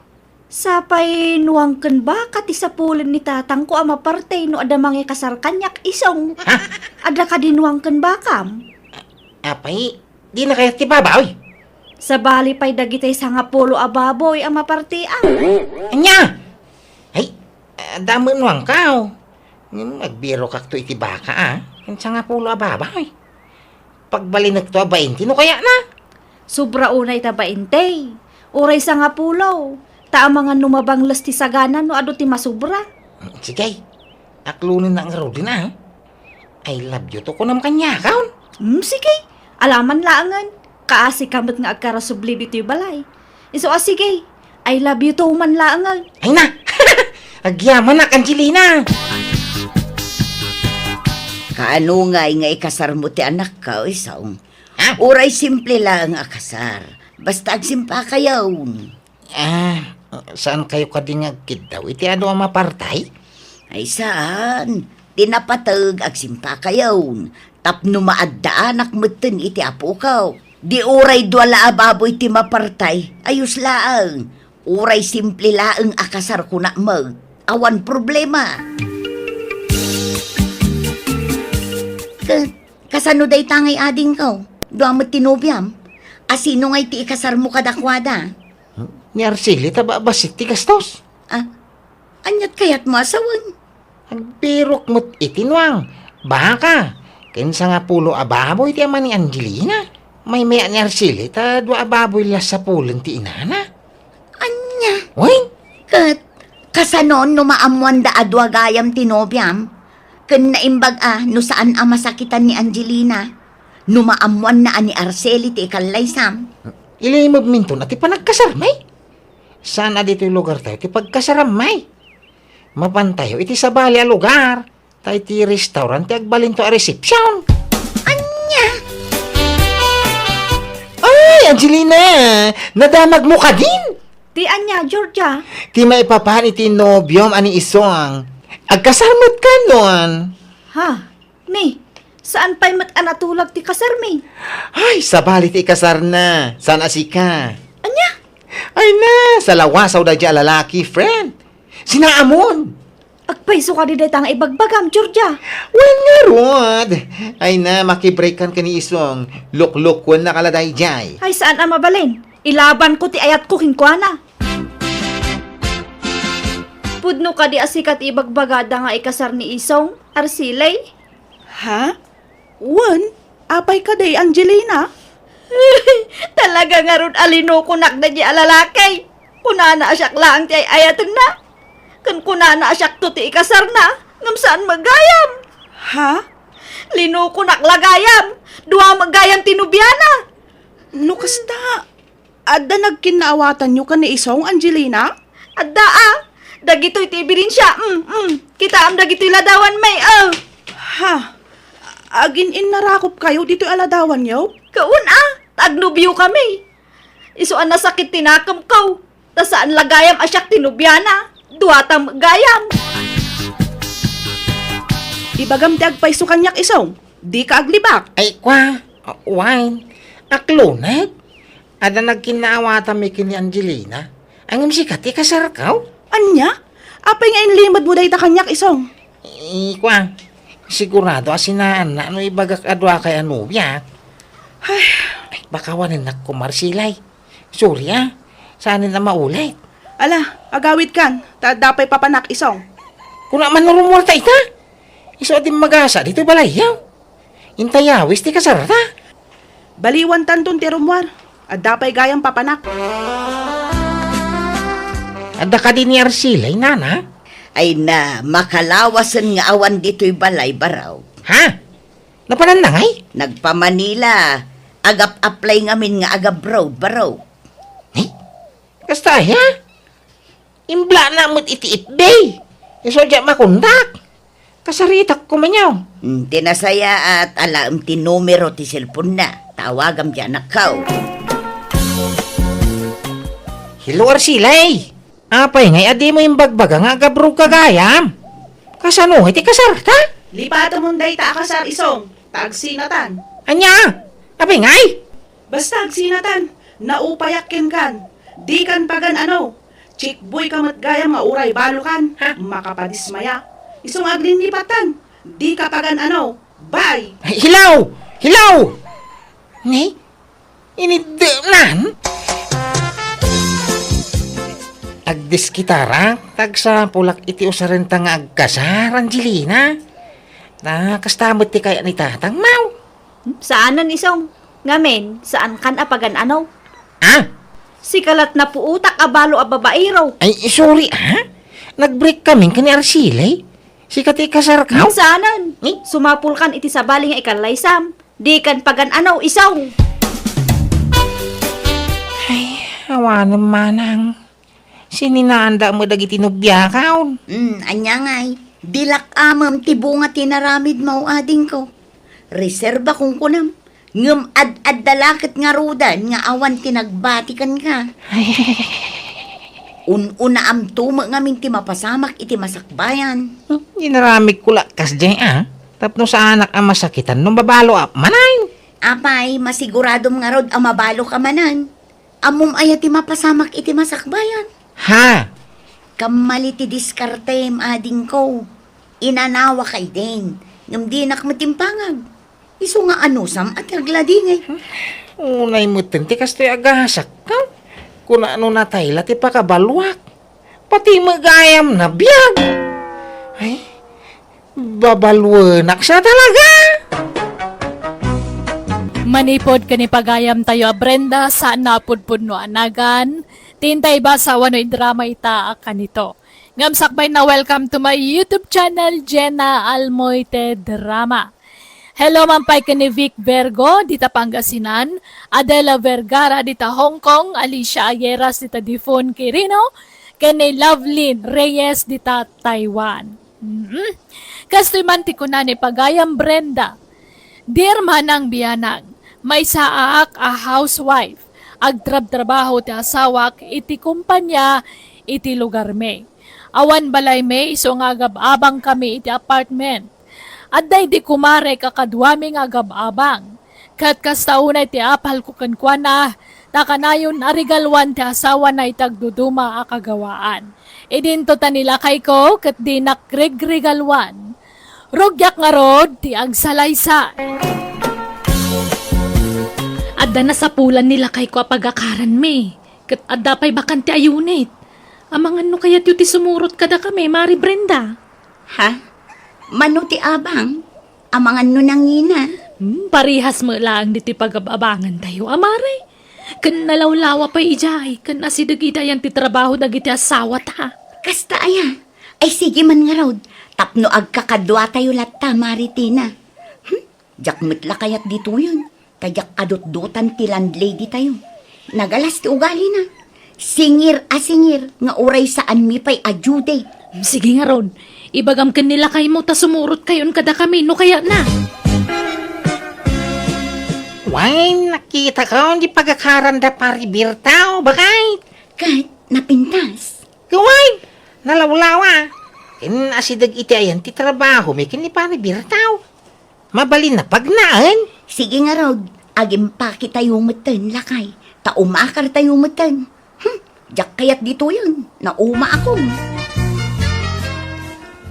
Sapay nuangken baka ti sapulen ni tatangko a maparte no adda mangikasar kaniak, isong. Ha? Adda kadi nuangken bakam? Apay, dina kayat ti babaw? Sabali pay dagiti sangapulo a baboy a maparteak. Ania? Ay, adda met nuangko. Ngem agbirokakto iti baka, a. Ken sangapulo a baboy. Pagbalinekto a bainte no kayatna. Sobra unay ta bainte. Uray sangapulo. Ta amangan no mabangles ti sagana no adu ti masubra. Sige. Aklonennak ngaruden a. I love you to kunam kaniakon. Hmm, sige. Alaman laengen. Kaasika met nga agkarasubli ditoy balay. Isu a sige. I love you too man laengen. Ay na! Agyamanak, Angelina! Kaano ngay nga ikasarmo ti anakko, Isong? Ha? Uray simple laeng a kasar. Basta agsimpakayon. Ah, saan kayo kadi nga agkiddaw iti adu a mapartay? Ay saan. Ti napateg agsimpakayon. Tapno maaddaanak metten iti apuko. Di uray dua la a baboy ti mapartay. Ayos laeng. Uray simple laeng a kasar kunak met. Awan problema. Ka-, kasano dayta ngay adingko? Dua met ti nobiam. A sino ngay ti ikasarmo kadakuada? Ni Arceli ta ba-, bassit ti gastos. Ah, aniat kayatmo a sawen? Agbirok met iti nuang. Baka, ken sangapulo a baboy ti ama ni Angelina. Maymay-at ni Arceli ta dua a baboy la sapulen ti inana. Ania? Wen? Ket, kasano no maammoanda a dua gayam ti nobiam? Ken naimbag a no saan a masakitan ni Angelina? No maammoanna a ni Arceli ti ikallaysam? Ilimebminton a ti panagkasarmi? Saan a ditoy lugartayo ti pagkasarammi? Mapantayo iti sabali a lugar, ta iti restaurant ti agbalinto a resepsiyon. Ania? Ay, Angelina! Nadamagmo kadin? Ti ania, Georgia? Ti maipapan iti nobiom a ni Isong. Agkasar met kanon. Ha? Ni, saan pay met a natulag ti kasarmi? Ay, sabali ti ikasarna. Saan a sika? Ania? Ay na, salawasaw daydiay a lalaki, friend. Sinaamon. Agpayso kadi dayta nga ibagbagam, Georgia. Wen ngarud. Ay na, makibreakan ken ni Isong. Luklukuen na kala daydiay. Ay, saan a mabalin. Ilabanko ti ayatko kenkuana. Pudno kadi a sika ti ibagbagada nga ikasar ni Isong, Arceli? Ha? Wen, apay kadi, Angelina? Talaga ngarud a linukonak daydiay a lalaki. Kunana a siak laeng ti ay-ayatenna. Ken kunana a siakto ti ikasarna, ngem saan met gayam. Ha? Linukonak la gayam. Dua met gayam ti nobiana. No kasta, adda nagkinnaawatanyo ken ni Isong, Angelina? Adda a. Dagitoy ti ebidensia. Mm, mm. Kitaem dagitoy ladawanmi, a. Ha? Agin-innarakopkayo ditoy a ladawanyo? Kaun a. Ta agnobiokami. Isu a nasakit ti nakemko. Ta saan la gayam a siak ti nobiana. Duata met gayam. Ibagam ti agpayso kaniak, Isong. Dika aglibak. Ay, kua, wen, akloneg. Adda nagkinnaawatanmi ken ni Angelina. Ngem sika ti kasarko? Ania? Apay nga inlimedmo dayta kaniak, Isong? Ay, kua, sigurado a sinaanna no ibagak a duakay a nobiak. Ay. Ay, baka wanennak koma, Arceli. Sorry, a. Saanen a maulit. Ala, agawidkan, ta adda pay papanak, Isong. Kuna man no rummuarta ita. Isu a dimmagasa ditoy balayyo. Inta yawis ti kasarta. Baliwantanton ti rummuar. Adda pay gayam papanak. Adda kadi ni Arceli, nana? Ay na, makalawasen nga awan ditoy balay, baro. Ha? Napananna ngay? Nagpa-Manila. Agap-apply ngamin nga agabroad, baro. Ni? Kasta aya? Imblana met iti F B. Isu diak makontak. Kasaritak koma niya. Hmm, ti nasayaat, alaem ti numero ti cellphone-na. Tawagam ti anakko. Hello, Arceli. Apay ngay a dimo imbagbaga nga agabroad ka gayam? Kasano iti kasarta? Lipatemon dayta a kasar, Isong, ta agsinatan. Ania? Apay ngay? Basta agsinatan, naupayak kenkan. Dikan pagan-ano. Chickboy ka met gayam nga uray balokan. Ha? Makapadismaya. Isu nga aglinlipatan. Dika pagan-ano. Bye! Ay, hello! Hello! Ni? Iniddenan? Agdiskitarak, ta agsapulak iti usarenta nga agkasar, Angelina. Ta kasta met ti kayat ni tatangmo. Saanen, Isong. Ngamin, saankan a pagan-ano. Ah? Sika la't napuotak a balo a babaero. Ay, sorry, ah. Nag-break kami ken ni Arceli. Sika ti ikasarko? Saanen. Eh? Sumapulkan iti sabali nga ikallaysam. Dikan pagan-ano, Isong. Ay, awanen manang. Sininaanda met dagiti nobiakon. Hmm, ania ngay? Dilak amem ti bunga ti naramidmo, adingko. Reserba kunkunam, ngem ad-adda la ket ngaruden nga awan ti nagbati kenka. Un-unaamto met ngamin ti mapasamak iti masakbayan. Hmm, inaramidko la kasdiay a, tapno saanak a masakitan no mabaloak manen. Apay, masiguradom ngarud a mabaloka manen. Ammom aya ti mapasamak iti masakbayan? Ha? Kammali ti diskartem, adingko. Inanawaka idin, ngem dinak met impangag. Isu nga anusam a ti agladingit. Unay metten ti kastoy a gasak, ha? Kuna no natay la ti pakabaluak. Pati met gayam nabiag. Ay, babaluenak sa talaga. Manipod ken ni pagayamtayo a Brenda, saan a pudpudno a nagan, ti intay basa wenno idrama ita a kanito. Ngem sakbay na, welcome to my YouTube channel, Jenna Almoite Drama. Hello man pay ken ni Vic Vergo, dita Pangasinan, Adela Vergara, dita Hong Kong, Alicia Ayeras, dita Difon, Quirino, ken ni Lovelyn Reyes, dita Taiwan. Mm. Kastoy man ti kuna ni pagayam Brenda, "Dear manang bianang, maysaak a housewife. Agtrabtrabaho ti asawak iti kumpanya iti lugarmi. Awan balaymi isu nga agab-abangkami iti apartment. Adda idi kumarek a kaduami nga agab-abang. Ket kasta unay ti apalko kenkuana, ta kanayon a regaluan ti asawana iti agduduma a kagawaan. Idinto ta ni lakayko ket dinak regregaluan. Rugiak ngarud ti agsalaysay." Adda nasapulan ni lakayko a pagakaranmi, ket adda pay bakante a unit. Amangan no kayatyo ti sumurot kadakami, Mari Brenda? Ha? Mano ti abang? Amangan no nangina? Hmm, parehas met laeng ditoy pagab-abangantayo, a Mari. Ken nalawlawa pay idiay, ken asideg iti ayan ti trabaho dagiti asawata. Kasta aya? Ay, sige man ngarud, tapno agkakaduatayo latta, Mari Tina. Hmm? Diak met la kayat ditoyen, ta diak adutdotan ti landlady tayo. Nagalas ti ugalina. Singir a singir nga uray saanmi pay a due date. Sige ngarud, ibagam ken ni lakaymo ta sumurot kayon kadakami no kayatna. Wen, nakitako ti pagakaran da Pari Berto, bakay? Ket napintas. Wen, nalawlawa. Ken asideg iti ayan ti trabahomi ken ni Pari Berto. Mabalin a pagnaen. Sige ngarud, agimpaketayo metten, lakay, ta umakartayo metten. Hmm, diak kayat ditoyen, naumaakon.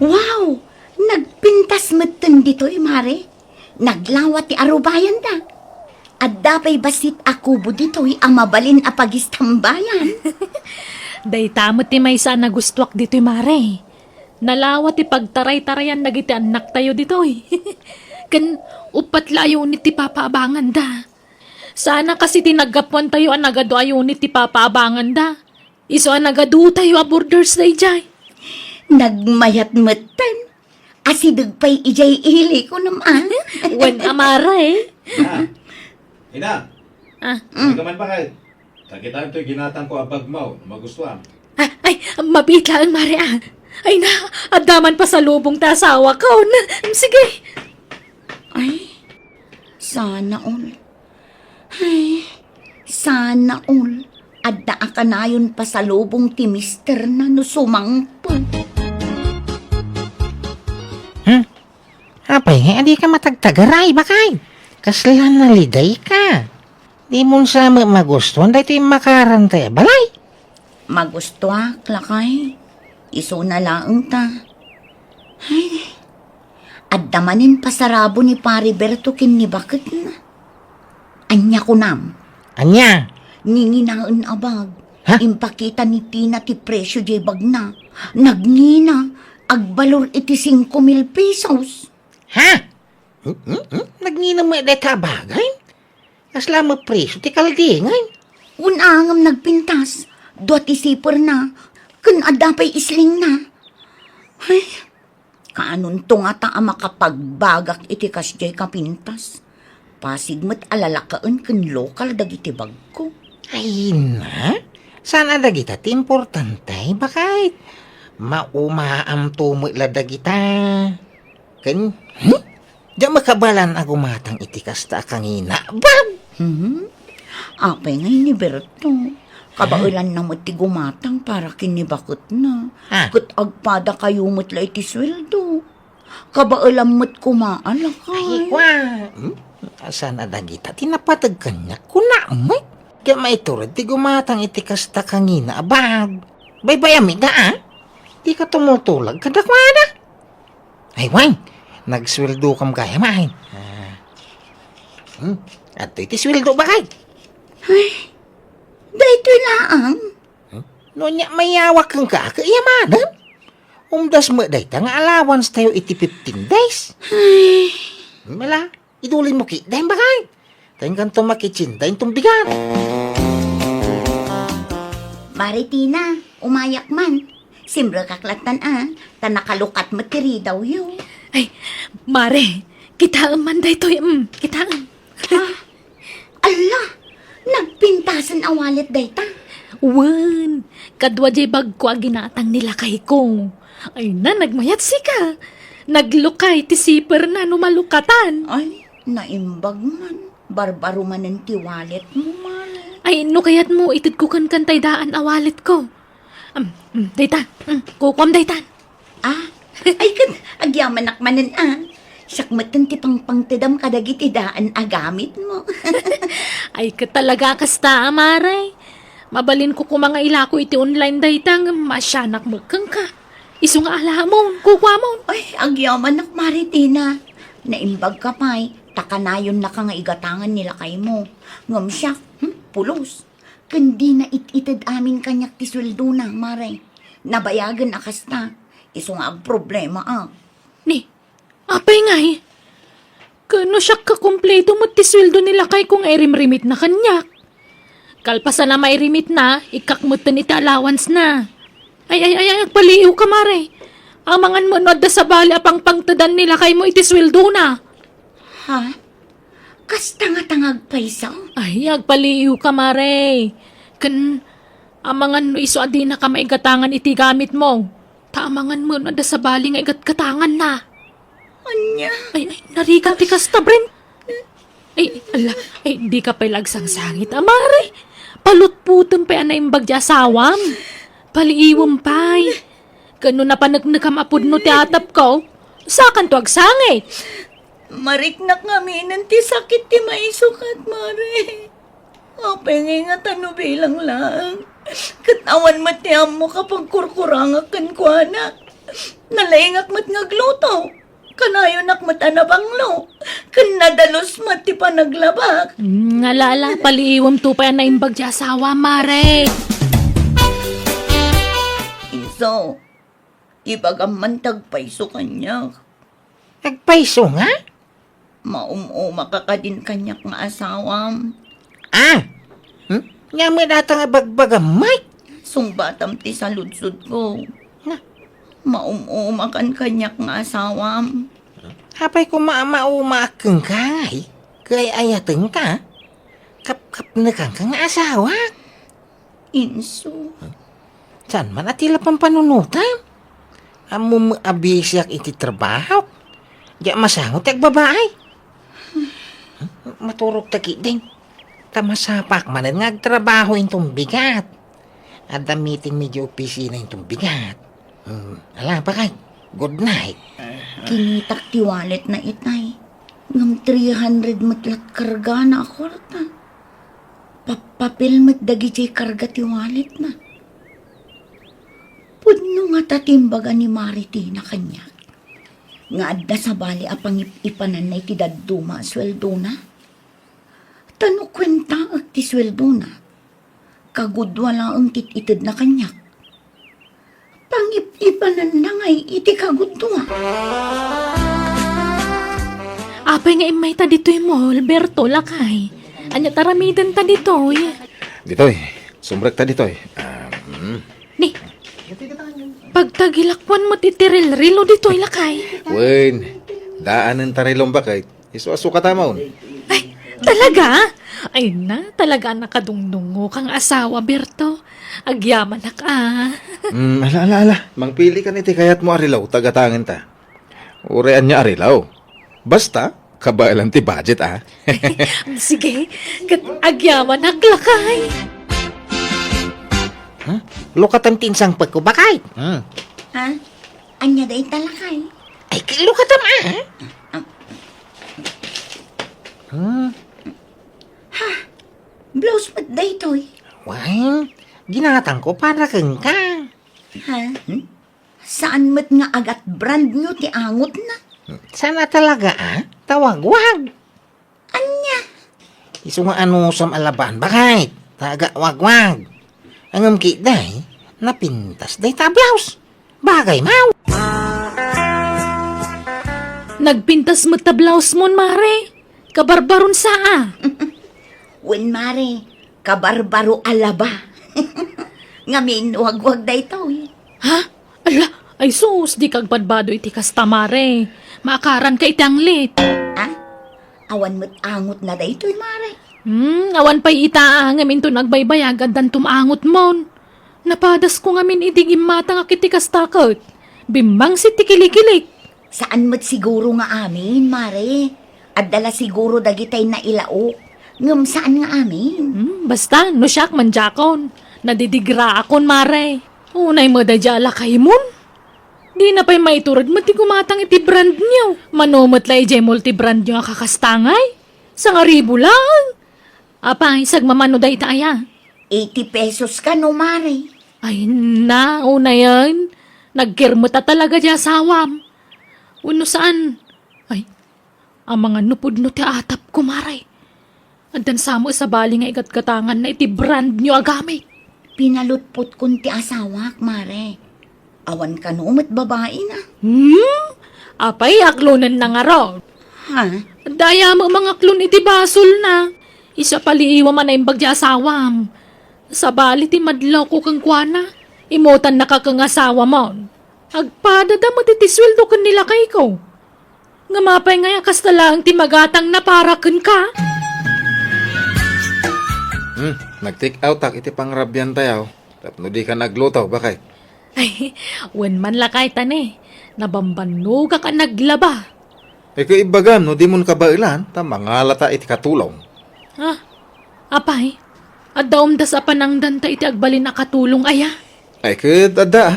Wow! Nagpintas metten ditoy, Mare. Naglawa ti arubayanda. Adda pay bassit a kubo ditoy a mabalin a pagistambayan. Dayta met ti maysa a nagustuak ditoy, Mare. Nalawa ti pagtaraytarayan dagiti annaktayo ditoy. Ken uppat la a unit ti papaabanganda. Saan a kas iti naggapuantayo a nagadu a unit ti papaabanganda. Isu a nagadutayo a boarders daydiay. Nagmayat metten. Asideg pay idiay ili, kunam a. Wen a, Mare. Ah, ina. Ah. Ay ka man bakay? Kakitam toy ginatangko a bagmo no magustuam. Ah, ay, mabiit laeng, Mare, ah. Ay na, adda man pasalubong ta asawakon. Sige. Ay, sana all. Ay, sana all. Adda a kanayon pasalubong ti misterna no sumangpet. Hmm? Apay nga adi ka matagtagaray, bakay? Kasla nalidayka. Dimon sa ma-, magustuhan daytoy immakaran tayo a balay. Magustuak, lakay. Isuna laeng ta. Ay, adda manen pasarabo ni Pari Berto ken ni baketna. Ania kunam? Ania? Ninginaen a bag. Ha? Impakita ni Tina ti presio diay bagna. Nagngina, agbalor iti singko mil pesos. Ha? Hmm, hmm, hmm? Nagngina met dayta a bagay? Kasla met presio ti kaldingan? Wen a ngem nagpintas, dua ti siperna, ken adda pay islingna. Ay, kaanonto ngata a makapagbagak iti kasdiay a pintas? Pasig met a lalakaen ken lokal dagiti bagko. Ay na, saan a dagita ti importante, bakay? Maumaamto met la dagita. Ken, hmm? Diak makabalan a gumatang iti kasta a kangina. Bag! Hmm? Apay ngay ni Berto? Kabaelanna met ti gumatang para ken ni baketna. Ah. Ket agpadakayo met la iti sueldo. Kabaelam met koma a lakay. Ay, kwa. Hmm? Saan a dagita ti napateg kaniak? Kuna met. Diak maitured ti gumatang iti kasta kangina a bag. Baybay-am ita, ah. Dika tumutulag kadakuada. Ay, wen, nagsueldokam gayam, ay. Ah. Hmm, adtoy ti sueldo, bakay. Ay, daytoy laeng. Hmm? No ania mayawak kenka, ket yamanam. Umdas met dayta nga allowance tayo iti fifteen days. Ay. Mala, idulin mo ki, dayang bakay. Tayong kanto makitsin, tayong tumbigan. Mare Tina, umayak man. Simrekak lattan a, ta nakalukat met ti ridawyo. Ay, Mare, kitaem man daytoy, mm, kitaem. Ah, ala, nagpintasen a wallet dayta. Wen, kadua jay bagko a ginatang ni lakayko. Ay na, nagmayat sika. Naglukay ti siperna no malukatan. Ay, naimbag man. Barbaro manen ti wallet mo, Mare. Ay, no kayat mo, itedko kenka tay daan a wallet ko. Am, mm, dayta, mm, kukuam dayta. Ah, ay ket, agyamanak manen a. Siak metten ti pangpangtedam kadagiti daan a gamit mo. Ay ket talaga kasta, Mare. Mabalin ko koma nga ilako iti online dayta, ngem maasianak met kenka. Isu nga alamon, kukuamon. Ay, agyamanak, Mare Tina. Naimbag ka pay, ta kanayonnaka nga igatangan ni lakay mo. Ngem siak, hmm, pulos. Ken dina it-ited amin kaniak ti sueldona, Mare. Nabayagen a kasta, isu nga agproblema a. Ni, apay ngay? Ken no siak kakumpleto met ti sueldo ni lakayko nga irimrimitna kaniak. Kalpasan a mairimitna, ikkak metten iti allowance na. Ay, ay, ay, ay, agpaliiwka, Mare. Amangan met no adda sabali a pangpangtedan ni lakaymo iti sueldona. Ha? Kasta nga ta nga agpayso? Ay, agpaliiwka, Mare. Ken, amangan no isu a dinaka maigatangan iti gamitmo. Ta amangan met no adda sabali nga igatgatanganna. Ania? Ay, ay, narigat ti kasta, Bren. Ay, ala, ay, dika pay la agsangsangit, a, Mare. Palutputem pay a naimbag ti asawam. Paliiwem pay. Ken no napaneknekam a pudno ti atapko, sakanto agsangit. Mariknak ngaminen ti sakit ti maisukat, Mare. Apay ngay nga ta no bilang laeng? Ket awan met ti ammok a pagkurkurangak kenkuana. Nalaingak met nga agluto. Kanayonak met a nabanglo. Ken nadalus met ti panaglabak. Mm, ala, ala, paliiwemto pay a naimbag ti asawa, Mare. Inso, ibagam man ti agpayso kaniak. Agpayso nga? Maum-umaka kadin kaniak nga asawam. Ah! Hmm? Ania met dayta nga bagbagam, Mike? Sungbatam ti saludsodko. Na? Maum-umakan kaniak nga asawam. Apay koma a maumaak kenka, ngay? Kay ayatenka? Kapkapnekanka nga asawak. Inso. Saan man a ti la pampanunotam? Ammom a bisiak iti trabahok. Diak masango ti agbabaay. Maturogta ketdin. Ta masapak manen nga agtrabaho inton bigat. Adda meeting mi iti opisina inton bigat. Hmm, ala, bakay. Good night. Kinitak ti walletna itay. Ngem three hundred met lat kargana a kuarta. Pappapil met dagiti karga ti walletna. Pudno ngata ti imbaga ni Mare Tina kaniak nga adda sabali a pangip-ipananna iti dadduma a sueldona? Ta no kuentaek ti sueldona, kagudua laeng ti it-itedna kaniak. Pangip-ipananna ngay iti kagudua. Apay nga immayta ditoy mall, Berto, lakay? Ania ti aramidenta ditoy? Ditoy, sumrekta ditoy. Ah, mm. Ni, pagtagilakuan met iti rilrilo ditoy, lakay. Wen, daanen ta rilom, bakay. Isu a sukatamon. Ay, Talaga? Ay na, talaga a nakadungdungngo kang asawa, Berto. Agyamanak, ah. Mm, ala, ala, ala. Mangpili ka iti kayatmo a relo, ta gatangenta. Uray ania a relo. Basta, kabaelan ti budget, ah. Sige, ket agyamanak, lakay. Hmm? Lukatam ti insangpetko, bakay. Hmm. Ha? Ania dayta, lakay? Ay, lukatam, ah. Ah. Hmm. Ha? Blouse met daytoy? Wen, ginatangko para kenka. Ha? Hmm? Saan met nga agat brand new ti angotna? Saan a talaga, ah? Tawagwag. Ania? Isu nga anusam a laban, bakay? Taga wagwag. Ngem ketdi, napintas dayta a blouse. Bagay, maw. Nagpintas met ta blouse mon, mare. Kabarbaron sa, ah. Wen, mare. Kabarbaro a laba. Ngamin, wagwag daytoy. Ha? Ala, ay sus, dika agbadbado iti kasta, mare. Maakaranka iti anglit. Ah? Awan met angotna daytoy, mare. Hmm, awan pay ita, ah, ngem inton agbaybayag, addanto maangotmon. Napadasko ngamin idi gimmatangak iti kasta ket bimmangsit ti kilikilik. Saan met siguro nga amin, mare. Adda la siguro dagitay nailaok, ngem saan nga amin. Hmm, basta, no siak, mandiakon. Nadidigraakon, mare. Unay met daydiay a lakaymon. Dina pay maitured met ti gumatang iti brand new. Mano met la idiay multi-brand new a kakastangay? Sangaribu laeng. Apay, sagmamano dayta aya? Eighty pesos kano, mare. Ay na, unayen. Nagkirmeta talaga ti asawam. Wenno saan? Ay, amangan no pudno ti atapko, mare. Addan sa met sabali nga igatgatanganna iti brand new a gamit. Pinalutpotkon ti asawak, mare. Awan kano met babaina. Hmm? Apay, aklonenna ngarud. Ha? Adda aya met mangaklon iti basolna. Isu a paliiwam a naimbag ti asawam. Sabali ti madlawko kenkuana, imutannaka ken asawamon. Agpadada met iti sueldo ken ni lakayko. Ngem apay ngay a kasta laeng ti magatangna para kenka? Hmm, nag-take outak iti pangrabiantayo. Tapno dika nagluto, bakay? Ay, wen man lakay ta ne. Nabambannogak a naglaba. Ay, kaibagam no dimon kabaelan, ta mangalata iti katulong. Ah, apay, adda umdas a panangdanta iti agbalin a katulong aya? Ay, ket adda, ah.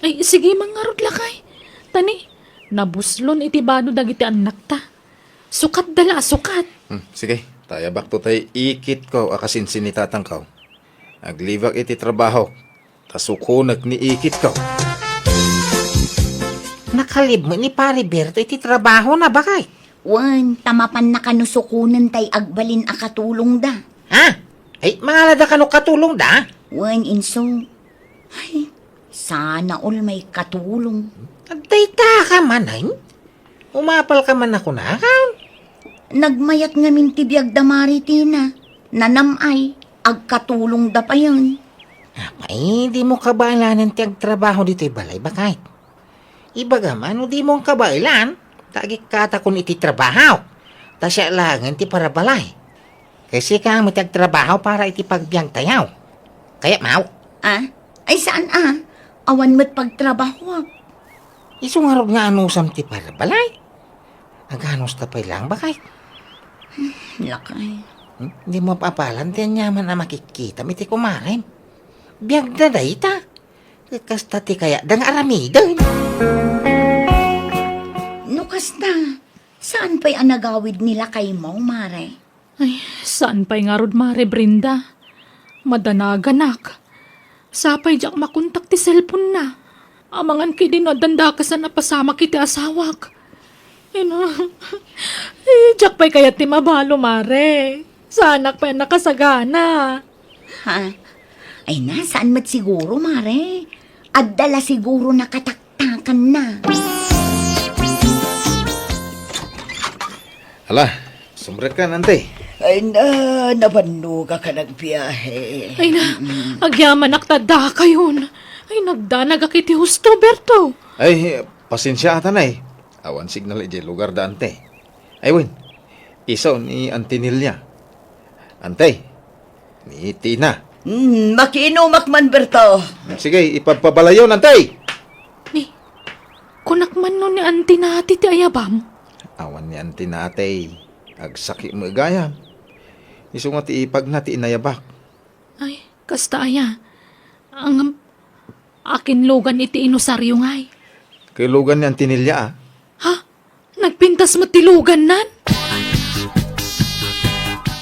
Ay, sige, mangarud lakay. Ta ne, nabuslon iti bado dagiti annakta. Sukatda la a sukat. Hmm, sige, tayabakto tay ikitko a kasinsin ni tatangko. Aglibak iti trabaho. Ta sukonek ni ikitko. Nakalib met ni Pare Berto iti trabahona, bakay? Wen, ta mapanna kano sukonen tay agbalin a katulongda. Ha? Ay, mangalada kano katulongda? Wen, inso. Ay, sana all maikatulong. Agdayta ka man, ay? Umapal ka man a kunakam? Nagmayat ngamin ti biag da Mari Tina. Nanam-ay, agkatulongda payen. Apay, dimo kabaelanen ti agtrabaho ditoy balay, bakay? Ibagam a no dimo kabaelan, ta agikkatakon iti trabaho. Ta siak laengen ti parabalay. Ket sika met ti agtrabaho para iti pagbiagtayo. Kayatmo? Ah? Ay, saan a? Awan met pagtrabahoak. Isu ngarud nga anusam ti parabalay. Aganusta pay laeng, bakay? Lakay. Hmm? Dimo apapalan ti aniaman a makikkitam iti kumarem. Biagda dayta. Ket kasta ti kayatda nga aramiden. No kasta, saan pay a nagawid ni lakaymo, Mare? Ay, saan pay ngarud, Mare Brenda? Madanaganak. Sapay diak makontak ti cellphone-na. Amangan ketdi no addan dakasan a pasamak iti asawak. Ay, no. Ay, diak pay kayat ti mabalo, Mare. Saanak pay a nakasagana. Ha? Ay na, saan met siguro, Mare? Adda la siguro nakataktakanna. Hala, sumrekka, Nante. Ay na, nabannogak a nagbiahe. Ay na, mm-mm. Agyamanak ta dakayon. Ay, nagdanagak iti husto, Berto. Ay, pasensiaak, Nay. Awan signal idiay lugarda, Ante. Ay, wen, Isu ni Auntie Nelia. Ante, ni Tina. Hmm, makiinumak man, Berto. Sige, ipagpabalayon, Ante! Ni, kunak man no ni Auntie Nati ti ayabam? Awan ni Auntie Nati. Agsakit met gayam. Isu nga ti ipagna ti inayabak. Ay, kasta aya. Ang akin lugan iti inosario ngay. Kay lugan ni Auntie Nelia, ah. Ha? Nagpintas met ti lugannan?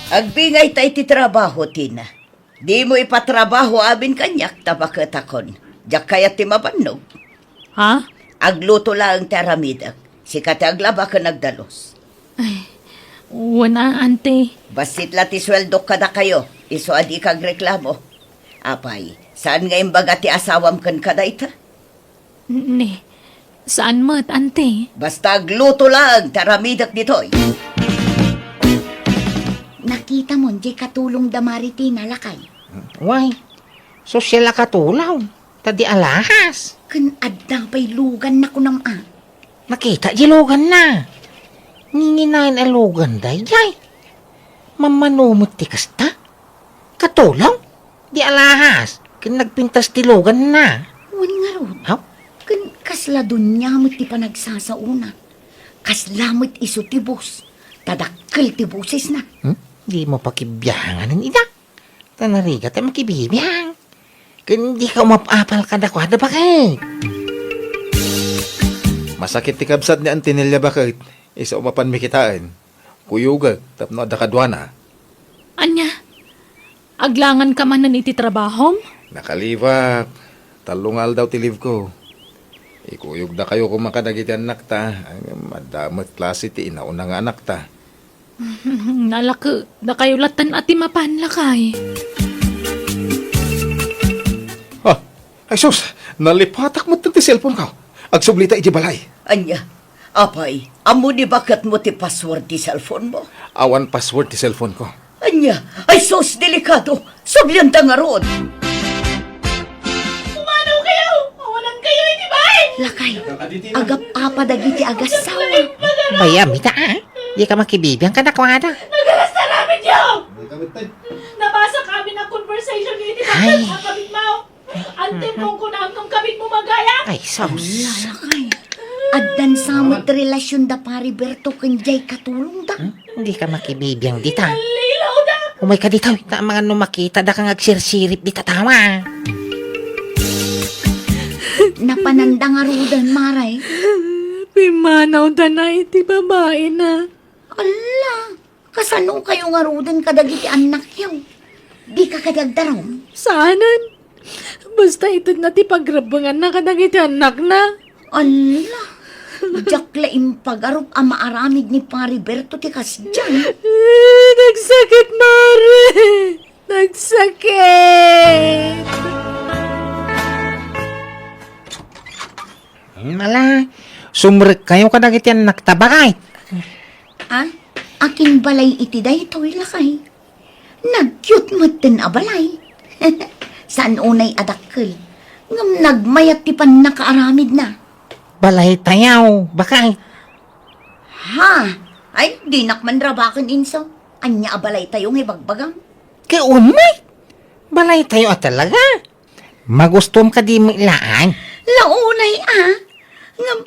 Agbingayta iti trabaho, Tina. Dimo ipatrabaho amin kaniak ta baketakon. Diak kayat ti mabannog. Ha? Agluto laeng ti aramidek. Sika ti aglaba ken agdalus. Ay, wen a, Ante. Bassit la ti sueldok kadakayo. Isu a dika agreklamo. Apay, saan nga imbaga ti asawam kenka dayta? Ni, saan met, Ante? Basta agluto laeng ti aramidek ditoy. Nakitam diay katulongda Mari Tina, lakay? Way, sosyal a katulong. Ta di alahas. Ken adda pay luganna kunam a. Nakita di luganna. Nginginayon a lugan daydiay. Mammano met ti kasta. Katulong, di alahas. Ken nagpintas ti luganna. Wen ngarud. Ha? Ken kasla dunia met ti panagsasaona. Kasla met isu ti boss. Ta dakkel ti bosesna. Hmm? Dimo pakibianganen ida. Ta narigat a makibibiang. Ken dika umap-apal kadakuada, baket. Masakit ti kabsat ni Auntie Nelia, baket. Isu a mapanmi kitaen. Kuyogek tapno adda kaduana. Ania? Aglanganka manen iti trabahom? Nakalibak. Tallo nga aldaw ti leave ko. Ikuyogdakayo koma kadagiti annakta. Ay, adda met klase ti inauna nga annakta. Nalake, dakayo latta a ti mapan, lakay. Ah, ay sus, nalipatak met ti cellphone ko. Agsublita iti balay. Ania? Apay, ammo ni baketmo ti password ti cellphone mo? Awan password ti cellphone ko. Ania? Ay sus, delikado. Sublianta ngarud. Pumanaw kayo! Awanan kayo iti bay! Lakay, agap-apa dagiti agassawa. Bayam ita, ah. Dika makibibiang kadakuada. Nagarasta namin yo! Nabasa kami na conversation ni iti Ay. Bakit sa kabit mo. Antim kong kunam kang kabit mo magaya. Ay, sus. Ala, lakay. Addan sa met relasyon da Pari Berto ken jay katulong da. Hmm? Dika makibibiang dita. Nalilaw da. Umay ka dita, ta amangan no makita da kang agsirsirip dita tawa. Napanan da ngaruden, Maray. Pimanaw da na iti babae na. Ala, kasano kayo ngaruden kadagiti annakyo? Dika kadi agdarum? Saanen. Basta itedna ti pagrebbenganna kadagiti annakna. Ala, diak la impagarup a maaramid ni Pari Berto ti kasdiay. Eh, nagsakit, Mare. Nagsakit. Ala, sumrekkayo kadagiti annakta, baket. Ah? Akin balay iti daytoy, lakay? Nagyot metten a balay. Saan unay a dakkel. Ngem nagmayat ti pannakaaramidna. Balaytayo, baket. Ha? Ay, dinak man rabaken, inso. Ania a balaytayo nga ibagbagam? Ket umay! Balaytayo a talaga. Magustom kadi met laeng? Launay a. Ngem,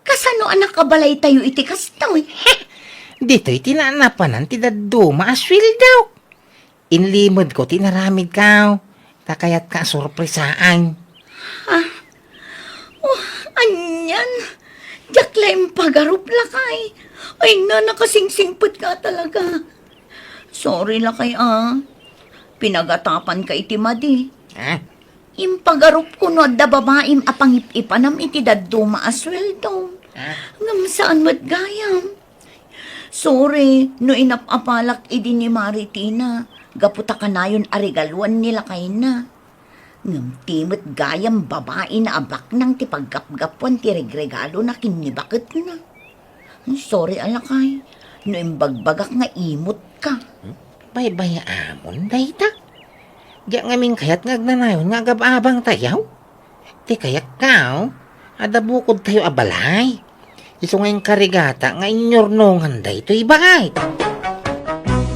kasano a nakabalaytayo iti kastoy? Ditoy ti naanapanan ti dadduma a sueldo. Inlimedko ti inaramidko. Ta kayatka a sorpresaan. Ha? Oh, anian? Diak la impagarup, lakay. Ay, na, nakasingsingpet ka talaga. Sorry, lakay, ah. Pinagatapanka iti madi. Ah? Impagarupko no adda babaim a pangip-ipanam iti dadduma a sueldo. Ah? Ngem saan met gayam. Sorry no inap-apalak idi ni Mari Tina gapu ta kanayon a regaluan ni lakayna. Ngem ti met gayam babaina a baknang ti paggapgapuan ti regregalona ken ni baketna. Sorry a lakay, no imbagbagak nga imut ka. Hmm? Baybay-amon dayta. Diak ngamin kayat nga agnanayon nga agab-abangtayo. Ti kayatko, adda bukodtayo a balay. Isu nga inkarigata nga inyurnongan daytoy baay.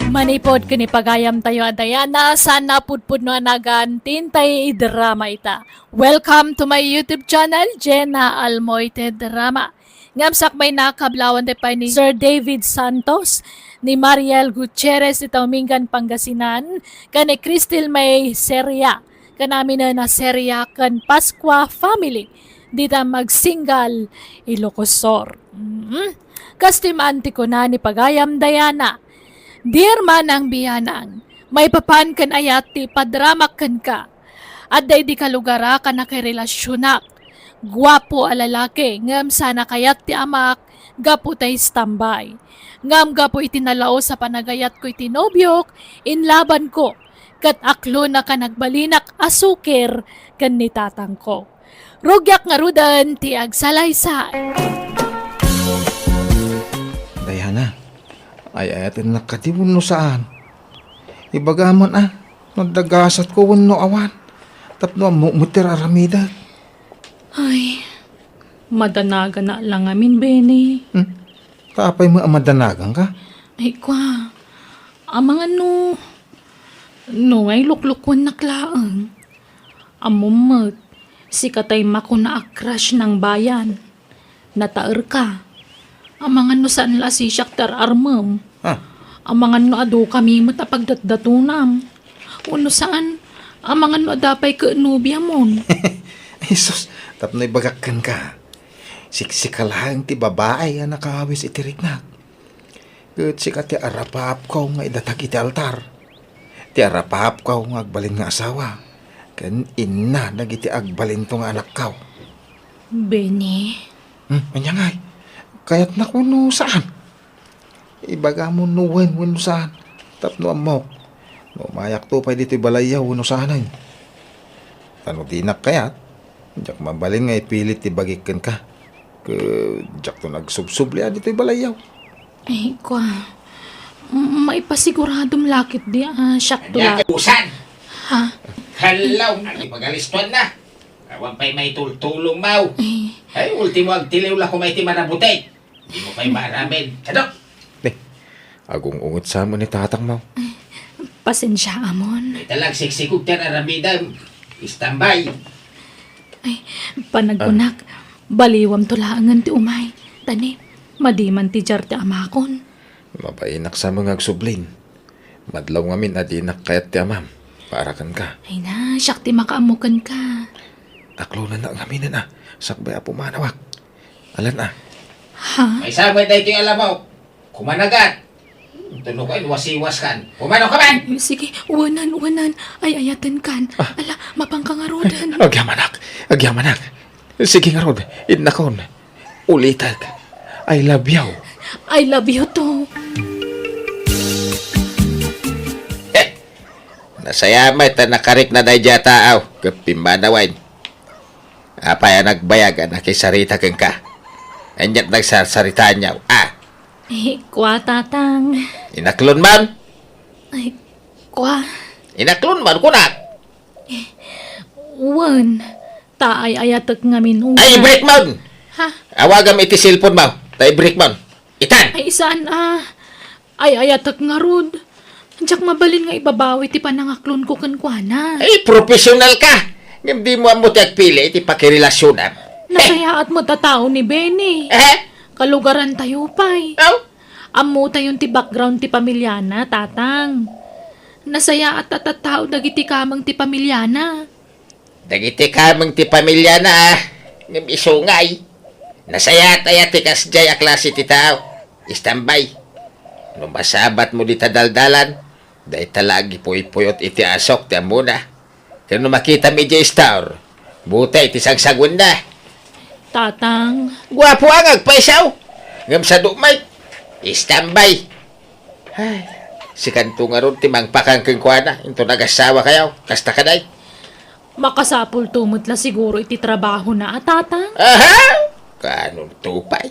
Manipod ken ipagayamtayo a Diana, saan a pudpudno a nagan ti intay idrama ita. Welcome to my YouTube channel, Jenna Almoite Drama. Ngem sakbay na, kablaawan tayo pay ni Sir David Santos, ni Mariel Gutierrez iti Umingan, Pangasinan, ken ni Crystal May Seria, ken aminen a Seria ken Pascua family, dita Magsingal, Ilocos Sur. Mm. Kas ti maan ti kuna ni pagayam Diana, "Dear Manang Bianang, maipapan ken ayat ti padramak kenka. Adda idi kalugara a nakirelasyonak. Guapo a lalaki, ngem saan a kayat ti amak gapu ta istambay. Ngem gapu iti nalaus a panagayatko iti nobiok, inlabanko, ket aklon a kanagbalinak a sukir ken ni tatangko. Rugiak ngaruden ti agsalaysay." Diana, ay-ayatennak kadi wenno saan? Ibagam man a, no adda gasatko wenno awan, tapno ammok met ti ar-aramidek. Ay, madanagana la ngamin, Benny. Hmm? Ta apay met a madanaganka? Ay, kua, amangan no, no nga iluklukuennak laeng. Ammom met, sika tay makuna a crush nang bayan. Nataerka. Amangan no saan la a sisiak ti ar-armem. Ah. Amangan no adu kami met a pagdatdatonam. Wenno saan, amangan no adda pay ket nobiamon. Ay, sus, tapno ibagak kenka. Siksika laeng ti babai a nakaawis iti riknak. Ket sika ti arapaapko nga idatag iti altar. Ti arapaapko nga agbalin nga asawa, ken inna dagiti agbalinto nga anakko. Benny? Hmm, ania ngay? Kayatnak wenno saan? Ibagam no wen wenno saan, tapno ammok no umayakto pay ditoy balayyo wenno saanen. Ta no dinak kayat, diak mabalin nga ipilit ti bagik kenka. Ket diakto nagsubsubli a ditoy balayyo. Ay, kua. M-, maipasigurado la ketdi a siakto la. Ania ket usan? Ha? Hello, agipagalistuan na. Awan pay maitultulong, maw. Ay. Ay, ultimo agtiliw la koma iti marabutek. Dimo pay maaramid. Kadok! Eh, agung-unget sa mo ni tatang, maw. Pasensia, amon. Ita la agsiksikog ti ar-aramidem. Istambay. Ay, panagkunak, ah, baliwamto laengen ti umay. Tani, madi man ti diar ti amakon. Mabainak sa nga agsublin. Madlaw ngamin a dinak kayat ti amam para kenka. Ay na, siak ti makaammo kenka. Aklonannak ngaminen a, sakbay a pumanawak. Alan a. Ha? Maysa met daytoy a lamok. Kumanagat. Tuno ka, wasiwas kan. Pumanaw ka man! Sige, wanan, wanan. Ay-ayatenkan. Ah. Ala, mapanka ngaruden. Agyamanak, agyamanak. Sige ngarud, innakon. Ulitek. I love you. I love you too. Eh, nasaya met ta nakarikna daydiay a tao, ket pimmanawen. Apay a nagbayag a nakisarita kenka? Aniat nagsarsaritaanyo, a? Eh, kua, Tatang. Inaklon man? Ay, kua. Inaklon man, kunak? Wen, ta ay-ayatek ngamin unay. Ay, i-break mo! Ha? Awagam iti cellphone mo. Ta i-break mo. Itan! Ay, saan a? Ay-ayatek ngarud. Diak mabalin nga ibabawi ti panangaklonko kenkuana. Ay, professional ka! Ngem dimo ammo ti agpili iti pakirelasyonam. Nasayaat met a tao ni Benny. Eh? Kalugarantayo pay. Aw? Ammotayon ti background ti pamiliana, Tatang. Nasayaat a tattao dagiti kameng ti pamiliana. Dagiti kameng ti pamiliana, a, ngem isu ngay. Nasayaat aya ti kasdiay a klase ti tao? Istambay. No masabatmo dita daldalan, dayta la agipuypuyot iti asok ti ammona. Ken no makitam idiay store, butay ti sagsaguenna. Tatang. Guapo a nga agpaysaw. Ngem sadu met. Istambay. Ay, sikanto ngarud ti mangpakan kenkuana, inton agasawa kayo. Kasta kaday. Makasapulto met la siguro iti trabahona a, Tatang? Aha! Kaanonto pay?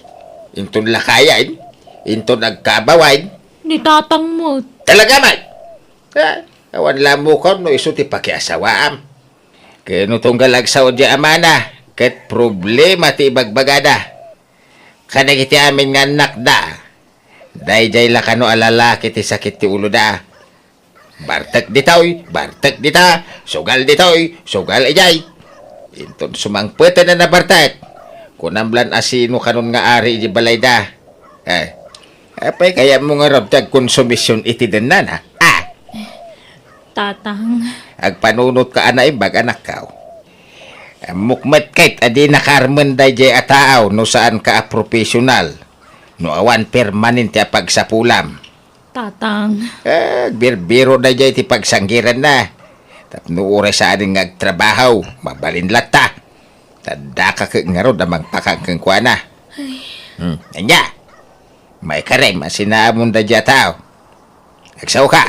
Inton lakayen? Inton agkabawen? Ni Tatang met. Talaga met? Ah, awan la ammokan no isu ti pakiasawaam. Ken no tunggal agsao diay amana, ket problema ti ibagbagada. kadagiti amin nga annakda. Daydiay la kano a lalaki ti sakit ti uloda. Bartek ditoy, bartek dita, sugal ditoy, sugal idiay. Inton sumangpeten a nabartek, kunam lan a sino kanon nga ari iti balayda. Eh, apay kayatmo ngarud ti agkonsumision iti dennana? Ah! Tatang. Agpanunotka a naimbag, anakko. Ammok met ket a dinaka armen daydiay a tao no saanka a profesional, no awan permanente a pagsapulam. Tatang. Eh, agbirbiro daydiay ti pagsanggiranna. Tapno uray saanen nga agtrabaho, mabalin latta. Ta daka ket ngarud a mangpakang kenkuana. Ay. Hmm, ania? Maikarem a sinaamon daydiay a tao. Agsaoka.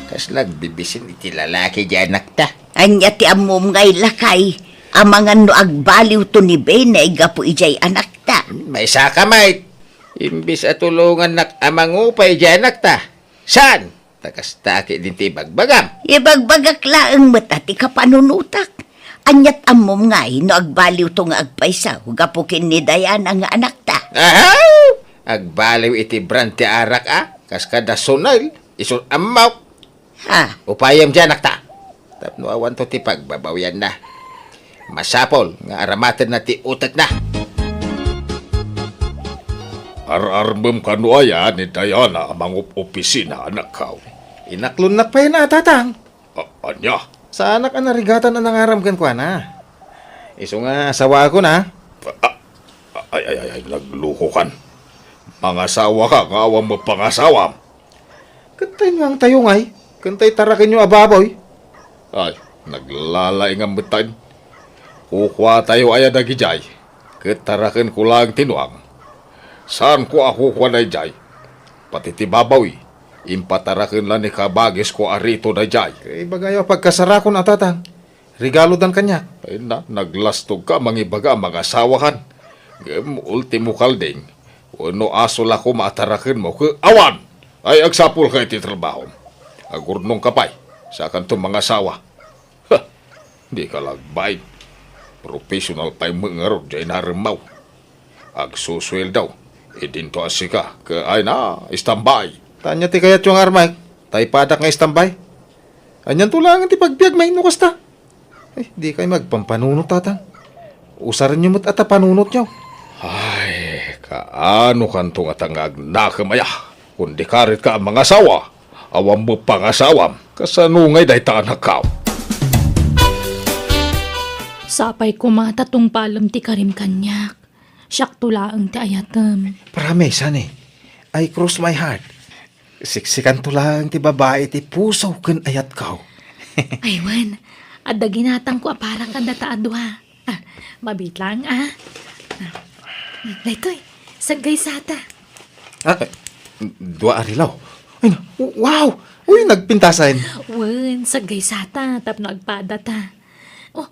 Kasla agbibisin iti lalaki diay anakta. Ania ti ammom ngay, lakay? Amangan no agbaliwto ni Benay gapu idiay anakta. Maisaka met. Imbes a tulongannak a mangupay idiay anakta. Saan? Ta kasta ket ti ibagbagam. Ibagbagak laeng met a ti kapanunotak. Aniat ammom ngay no agbaliwto nga agpayso gapu ken ni Diana nga anakta? Aha! Agbaliw iti brand ti arak a, kas kada Sunil, isu ammok. Ha? Upayem ti anakta. Tapno awanto ti pagbabawianna. Masapul nga aramatenna ti utekna. Ar-armem kano aya ni Diana a mangup-opisina, anakko? Inaklonnak pay na, Tatang. A-, ania? Saanak a narigatan a nangaram kenkuana. Isu nga asawaakon. A-, a-, ay, ay, ay, ay, naglukokan. Mangasawaka nga awan met pangasawam. Ket tay nuangtayo ngay, ken tay tarakenyo a baboy? Ay, naglalaingam metten. Kukuatayo aya dagidiay, ket tarakenko laeng ti nuang. Saanko a kukua daydiay. Pati ti baboy, impataraken la ni kabagisko a Rito daydiay. Ibagayo a pagkasarakon a, Tatang. Regalodan kaniak. Ay na, naglastogka a mangibaga a mangasawakan. Ngem ultimo kalding, wenno aso la koma a tarakenmo ket awan! Ay, agsapulka iti trabahom. Agurnongka pay, saakanto mangasawa. Ha! Dika la agbain. Professional pay met ngarud diay inaremmo. Agsusueldo, idinto a sika, ket ay na, istambay. Ta ania ti kayatyo nga armek? Ta ipadak nga istambay? Anianto laeng ti pagbiagmi no kasta? Ay, dikay agpampanunot, Tatang. Usarenyo met a ta panunotyo. Ay, kaano kanto ngata nga agnakem aya? Kundi karit ka a mangasawa, awan met pangasawam. Kasano ngay dayta, anakko? Sapay koma ta tungpalem ti karim kaniak. Siakto laeng ti ayatem. Promise, honey. I cross my heart. Siksikanto laeng ti babai ti puso ken ayatko. Ay, wen. Adda ginatangko a para kadata a dua. Ah, mabitlang, ah. Ah. Daytoy, saggaysata. Ah, eh, dua a relo. Ay, na, wow! Uy, nagpintasan. Wen, saggaysata, tapno agpadata. Oh,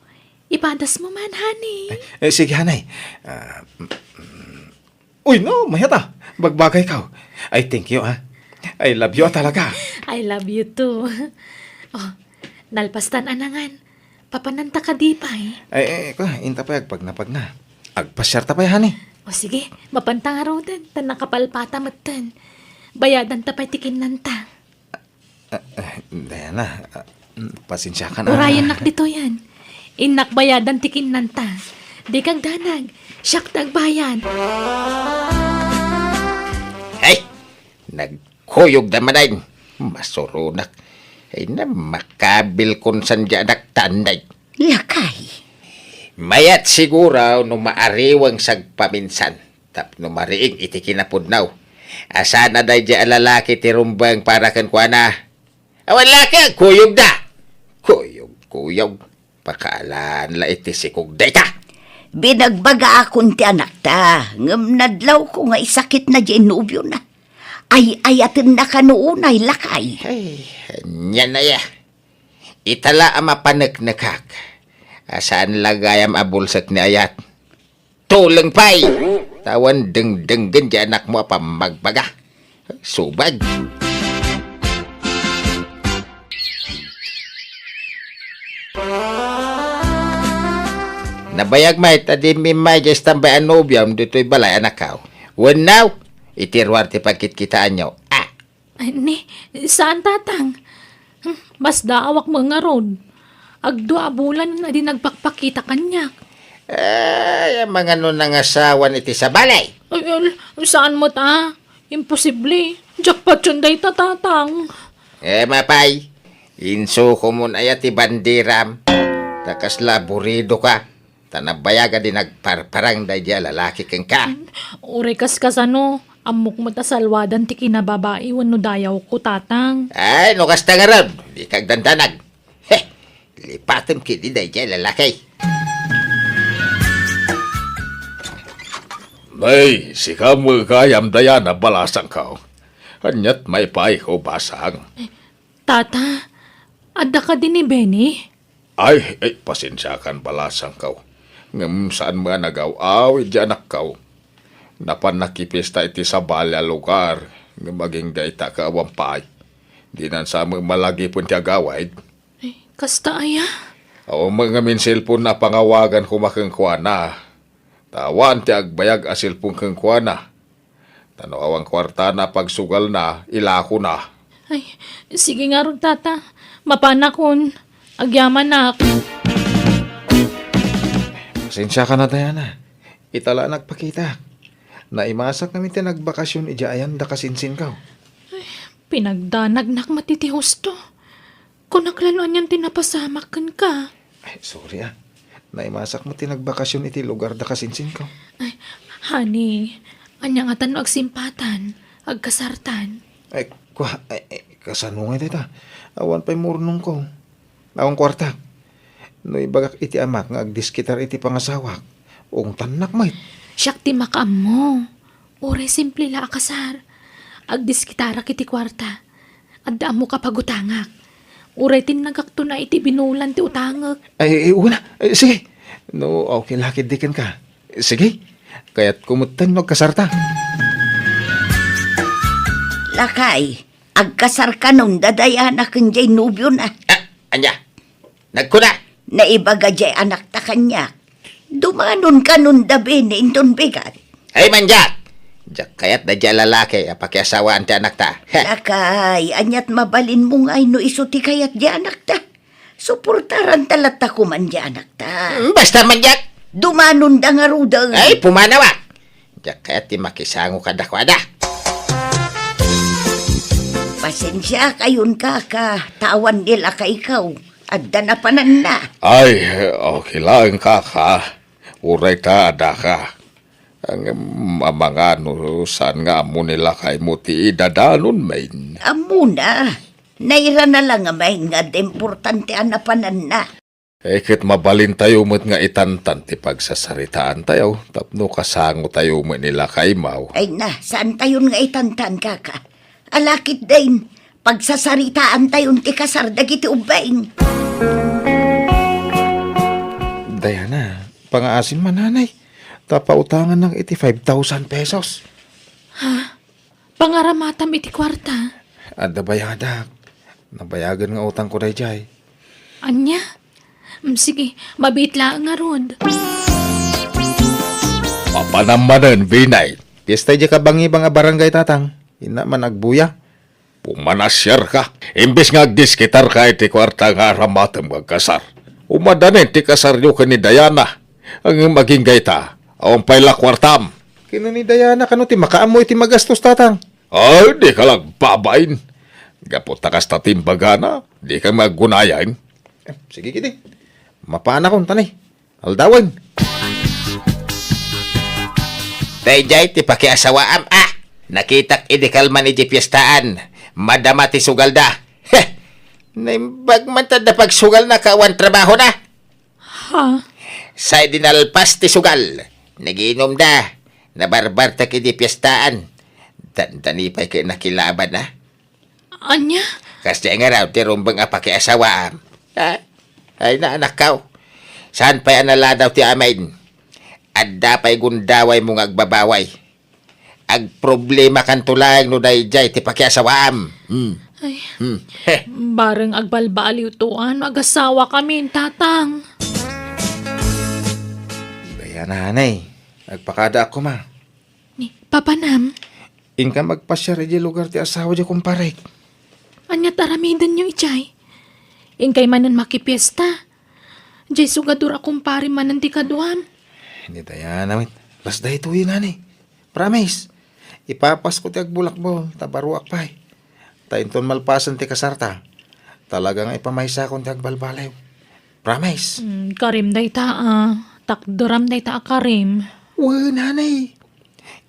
ipadasmo man, honey. Eh, eh, sige, honey. Ah, mm, mm. Uy, no, mayat a. Bagbagayko. Ay, thank you, ah. I love you, ah, talaga. I love you too. Oh, nalpastan a nangan. Papananta kadi pay? Ay, eh, ka, inta pay agpagnapagna. Agpasiarta pay, honey. O sige, mapanta ngaruden, ta nakapalpata metten. Bayadanta pay ti kinnanta. Ah, ah, Diana, ah, mm, pasensiakan, ah. Urayennak ditoyen. Innak bayadan ti kinnanta. Dika agdanag, siak ti agbayad. Hey! Nagkuyogda manen. Masuronak. Ay na, makabilkon saan diay anakta, anday. Lakay. Mayat siguro no maariweng sagpaminsan tapno mariing iti kinapudno. Asana daydiay a lalaki ti rumbeng para kenkuana. Awan la ket kuyogda. Kuyog, kuyog. Pakaalan la iti sikog dayta. Binagbagaakon ti anakta, ngem nadlawko nga isakitna diay nobiona. Ay-ayatenna kano unay, lakay. Ay, ania aya? Ita la a mapaneknekak. A saan la gayam a bulsek ni ayat. Tuleng pay! Ta awan dengdenggen diay anakmo a pammagbaga. Subag. Abayag met a diim immay diay estambay a nobiom ditoy balay, anakko. Wenno, iti ruar ti pagkitkitaanyo. Ah! Ay, ni, saan, Tatang? Hmm, masdaawak met ngarud. Agdua a bulan a di nagpakpakita kaniak. Ay, amangan no nangasawan iti sabali. Ay, al-, saan met a? Imposible. Jackpot yun dayta, Tatang. Eh, mapay. Insukomon aya ti banderam. Ta kasla aburidoka. Ta nabayag a di nagparparang daydiay a lalaki kenka. Uray kaskasano, ammok met a salwadan ti kinababai wenno dayawko, Tatang. Ay, no kasta ngarud, dika agdandanag. He, lipatem ketdi daydiay a lalaki. Nay, sika met gayam, Diana, balasangko. Aniat maipaayko, basang? Tata, adda kadi ni Benny? Ay, ay, pasensiakan, balasangko. Ngem saan met a nagaw-awid diay anakko. Napan nakipiesta iti sabali a lugar, ngem agingga ita ket awan pay. Dinan sa met malagipen ti agawid. Ay, kasta aya? Awan met ngamin cellphone a pangawagan koma kenkuana. Ta awan ti agbayag a cellphone kenkuana. Ta no awan kuartana a pagsugalna, ilakona. Ay, sige ngarud, Tata. Mapanakon. Agyamanak. Pasensiakan a, Diana. Ita la a nagpakitak. Naimasak ngamin ti nagbakasyon idiay ayan da kasinsinko. Ay, pinagdanagnak met iti husto. Kunak la no anian ti napasamak kenka. Ay, sorry, ah. Naimasak met ti nagbakasyon iti lugar da kasinsinko. Ay, honey, ania ngatan no agsimpatan, agkasartan? Ay, kua, ay, ay, kasano ngay dayta? Awan pay murnongko. Awan kuarta. No ibagak iti amak nga agdiskitar iti pangasawak, ungtannak met. Siak ti makaammo. Uray simple la a kasar. Agdiskitarak iti kuarta. Adda ammok a pagutangak. Uray tinnagakto na iti binulan ti utangek. Ay, ay, wala. Ay, sige. No, okay la ketdi kenka. Sige. Kayatko metten no agkasarta. Lakay, agkasar kanon da Diana ken jay nobiona. Ah, ania? Nagkuna? Naibaga jay anakta kaniak. Dumanon kanon da Benny inton bigat. Ay, mandiak! Diak kayat daydiay a lalaki a pakiasawaan ti anakta. Heh. Lakay, aniat mabalinmo ngay no isu ti kayat jay anakta? Suportaranta latta koman jay anakta. Mm, basta mandiak! Dumanon da ngaruden. Ay, pumanaw a! Diak kayat ti makisango kadakuada. Pasensiakayon, kaka, ta awan ni lakayko. Adda napananna. Ay, okay laeng, kaka. Uray ta adaka. Ngem amangan no saan nga ammo ni lakaymo ti idadanonmin. Ammona. Nairana la ngamin nga adda importante a napananna. Eh, ket mabalintayo met nga itantan ti pagsasaritaantayo tapno kasangotayo met ni lakaymo. Ay na, saantayon nga itantan, kaka. Ala ketdin, pagsasaritaantayon ti kasar dagiti ubbing. Diana, pangaasim man, nanay. Ta pautangannak iti five thousand pesos. Ha? Pangaramatam iti kuarta? Adda bayadak. Nabayagen nga utangko daydiay. Ania? Mm, sige, mabiit laeng ngarud. Mapanam manen, Benny. Piesta idiay kabangibang a barangay, Tatang. Inna man agbuya. Pumanasiarka. Imbes nga agdiskitarka iti kuarta nga aramatem nga agkasar. Umadanin ti kasaryo ken ni Diana. Ngem agingga ita, awan pay la kuartam. Ken ni Diana kano ti makaammo iti magastos, Tatang? Ay, dika la agbabain. Gapu ta kasta ti imbagana, dika met aggunayan. Eh, sige ketdi. Mapanakon, tanay. Aldawen. Daydiay ti pakiasawaam, ah! Nakitak idi kalman idiay piestaan. Madama ti sugalda. Heh! Naimbag man ta adda pagsugalna ket awan trabahona. Ha? Say di nalpas ti sugal. Nagiinumda. Nabarbartek idiay piestaan. Dandani pay ket nakilaban, ah. Ania? Kasdiay ngarud ti rumbeng a pakiasawaam. Ha? Ay na, anakko. Saan pay a naladaw ti amin? Adda pay gundawaymo nga agbabaway. Agproblemakanto laeng no daydiay ti pakiasawaam. Hmm. Ay, Hmm. Heh. Bareng agbalbaliwto no agasawakamin, Tatang. Nanay, agpakadaak koma. Ni, papanam? Inka magpasiar idiay lugar ti asawa diay kumparek. Ania't aramidenyo idiay? Inkay manen makipiesta. Diay sugadur a kumpare manen ti kaduam. Ni Diana met. Las daytoy, nanay. Promise. Ipapasko ti agbulakbol, ta baruak pay. Ta inton malpasen ti kasarta, talaga nga ipamaysakon ti agbalbaliw. Promise. Mm, karim dayta, a. Takderam dayta a karim. Wen, nanay.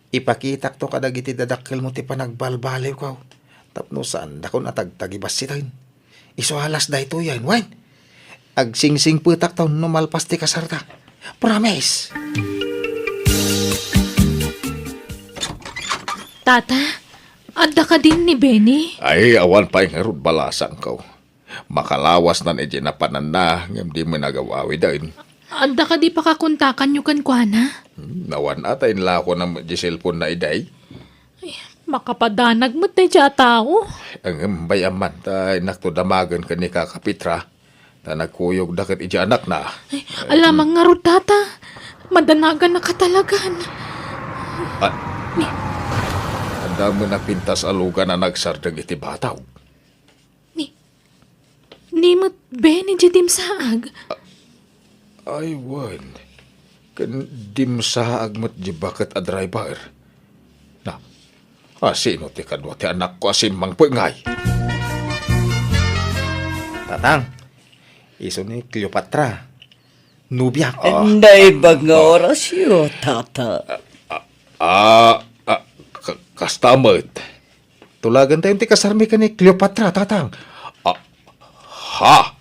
Ipakitakto kadagiti dadakkelmo ti panagbalbaliwko. Tapno saandakon a tagtagibassiten. Isu a las daytoyen, wen. Agsingsingpetakto no malpas ti kasarta. Promise! Tata, adda kadin ni Benny? Ay, awan pay ngarud balasangko. Makalawasnan idiay napananna, ngem dimo nagaw-awiden. Adda kadi pakakontakanyo kenkuana? Hmm, awan a, ta inlakona met diay cellphone-na idiay. Ay, makapadanag met daydiay a tao. Ngem bay-am man, ta innakto damagen ken ni Kaka Petra, ta nagkuyogda ket idiay anakna. Ay, alamang ngarud, Tata. Madanagannaka talagan. Ah, adda met a pintas a lugan a nagsardeng iti bataw. Ni, ni met Benny diay dimsaag? Ay, wen. Ken dimsaag met diay baket a driver. Na, a, sino ti kadua ti anakko a simmangpet ngay? Tatang, isu ni Cleopatra. Nobia. Ah. Naimbag nga orasyo, Tata. Ah, ah, ka-, kasta met. Tulagentayon ti kasarmi ken ni Cleopatra, Tatang. Ah, ha?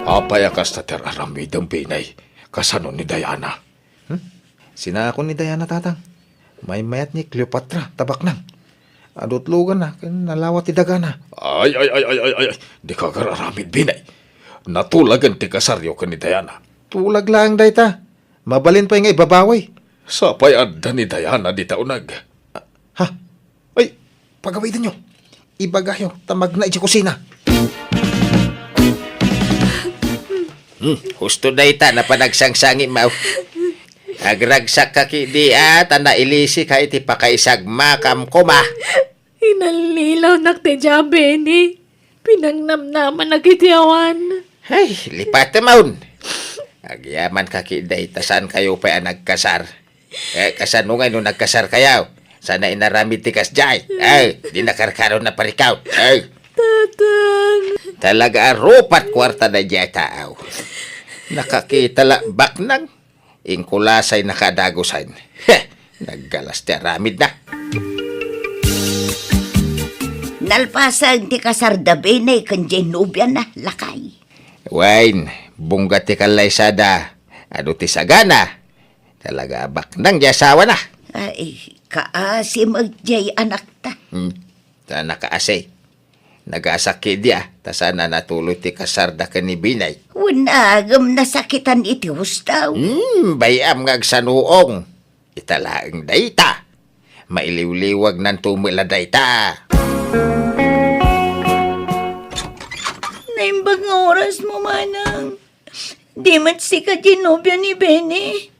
Apay a kasta ti ar-aramidem, Benny? Kasano ni Diana? Hmm? Sinakon ni Diana, Tatang. Maymayat ni Cleopatra, ta baknang. Adu ti luganna, ken nalawa ti dagana. Ay, ay, ay, ay, ay, ay, ay. Dika agar-aramid, Benny. Natulagen ti kasaryo ken ni Diana. Tulag laeng dayta. Mabalin pay nga ibabawi. Sapay adda ni Diana dita uneg. Ha? Ay, pagawidenyo. Ibagayo, ta magna idiay kusina. Hmm, husto dayta, napanagsangsangi, maw. Agragsak ka kidi, a, ta nailisika iti pakaisagmakam koma. Inallilawnak ti diay a Benny. Pinangnamnamanak iti awan. Ay, lipatem, awn. Agyamanka kidi, ta saankayo pay a nagkasar. Eh, kasano ngay no nagkasarkayo? Saan a inaramid ti kasdiay? Ay, di nakarkaro na parikaw. Ay. Tatang. Talaga a rupat kuarta daydiay a tao. Nakakita la, baknang. Inkulasay nakadagusan. Heh, naggalas ti aramidna. Nalpasen ti kasarda Benny ken diay nobiana, lakay. Wen, bungga ti kallaysada. Adu ti sagana. Talaga a baknang diay asawana. Ay, kaasi met diay anakta. Hmm, ta nakaasi. Nagasak kidi a, ta saan a natuloy ti kasarda ken ni Benny. Wen a, ngem nasakitan iti husto. Hmm, bay-am nga agsanuong. Ita laeng dayta. Mailiwliwagnanto met la dayta. Naimbag nga orasmo, manang. Di met sika ti nobia ni Benny.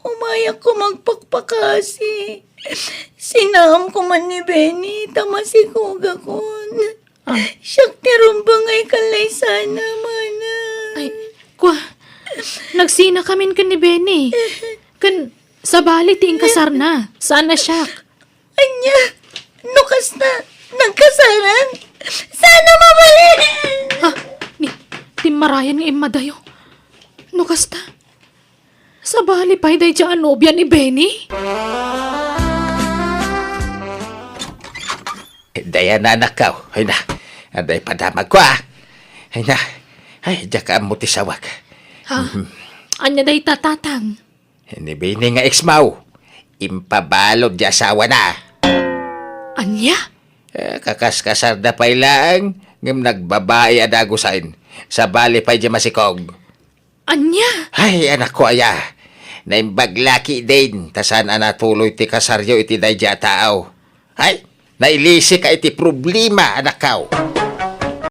Umayakko agpakpakasi. Sinaamko man ni Benny, ta masikogakon. Ah. Siak ti rumbeng a kallaysana, manang. Ay, kua, nagsinakamin ken ni Benny. Ken sabali ti inkasarna, saan a siak. Ania? No kasta, nagkasaran? Saan a mabalin! Ha? Ni, timmarayan nga immadayo. No kasta, sabali pay daydiay a nobia ni Benny? Diana, anakko. Ay na, adda padamagko, a. Ay na, ay, diak ammo ti sawag. Ha? Mhm. Ania dayta, Tatang? Ni Benny nga ex-mo, impabalud ti asawana. Ania? Eh, kakaskasarda pay laeng, ngem nagbabai a dagusen. Sabali pay diay masikog. Ania? Ay, anakko aya. Naimbag la ketdin, ta saan a natuloy ti kasaryo iti daydiay a tao. Ay, nailisika iti problema, anakko.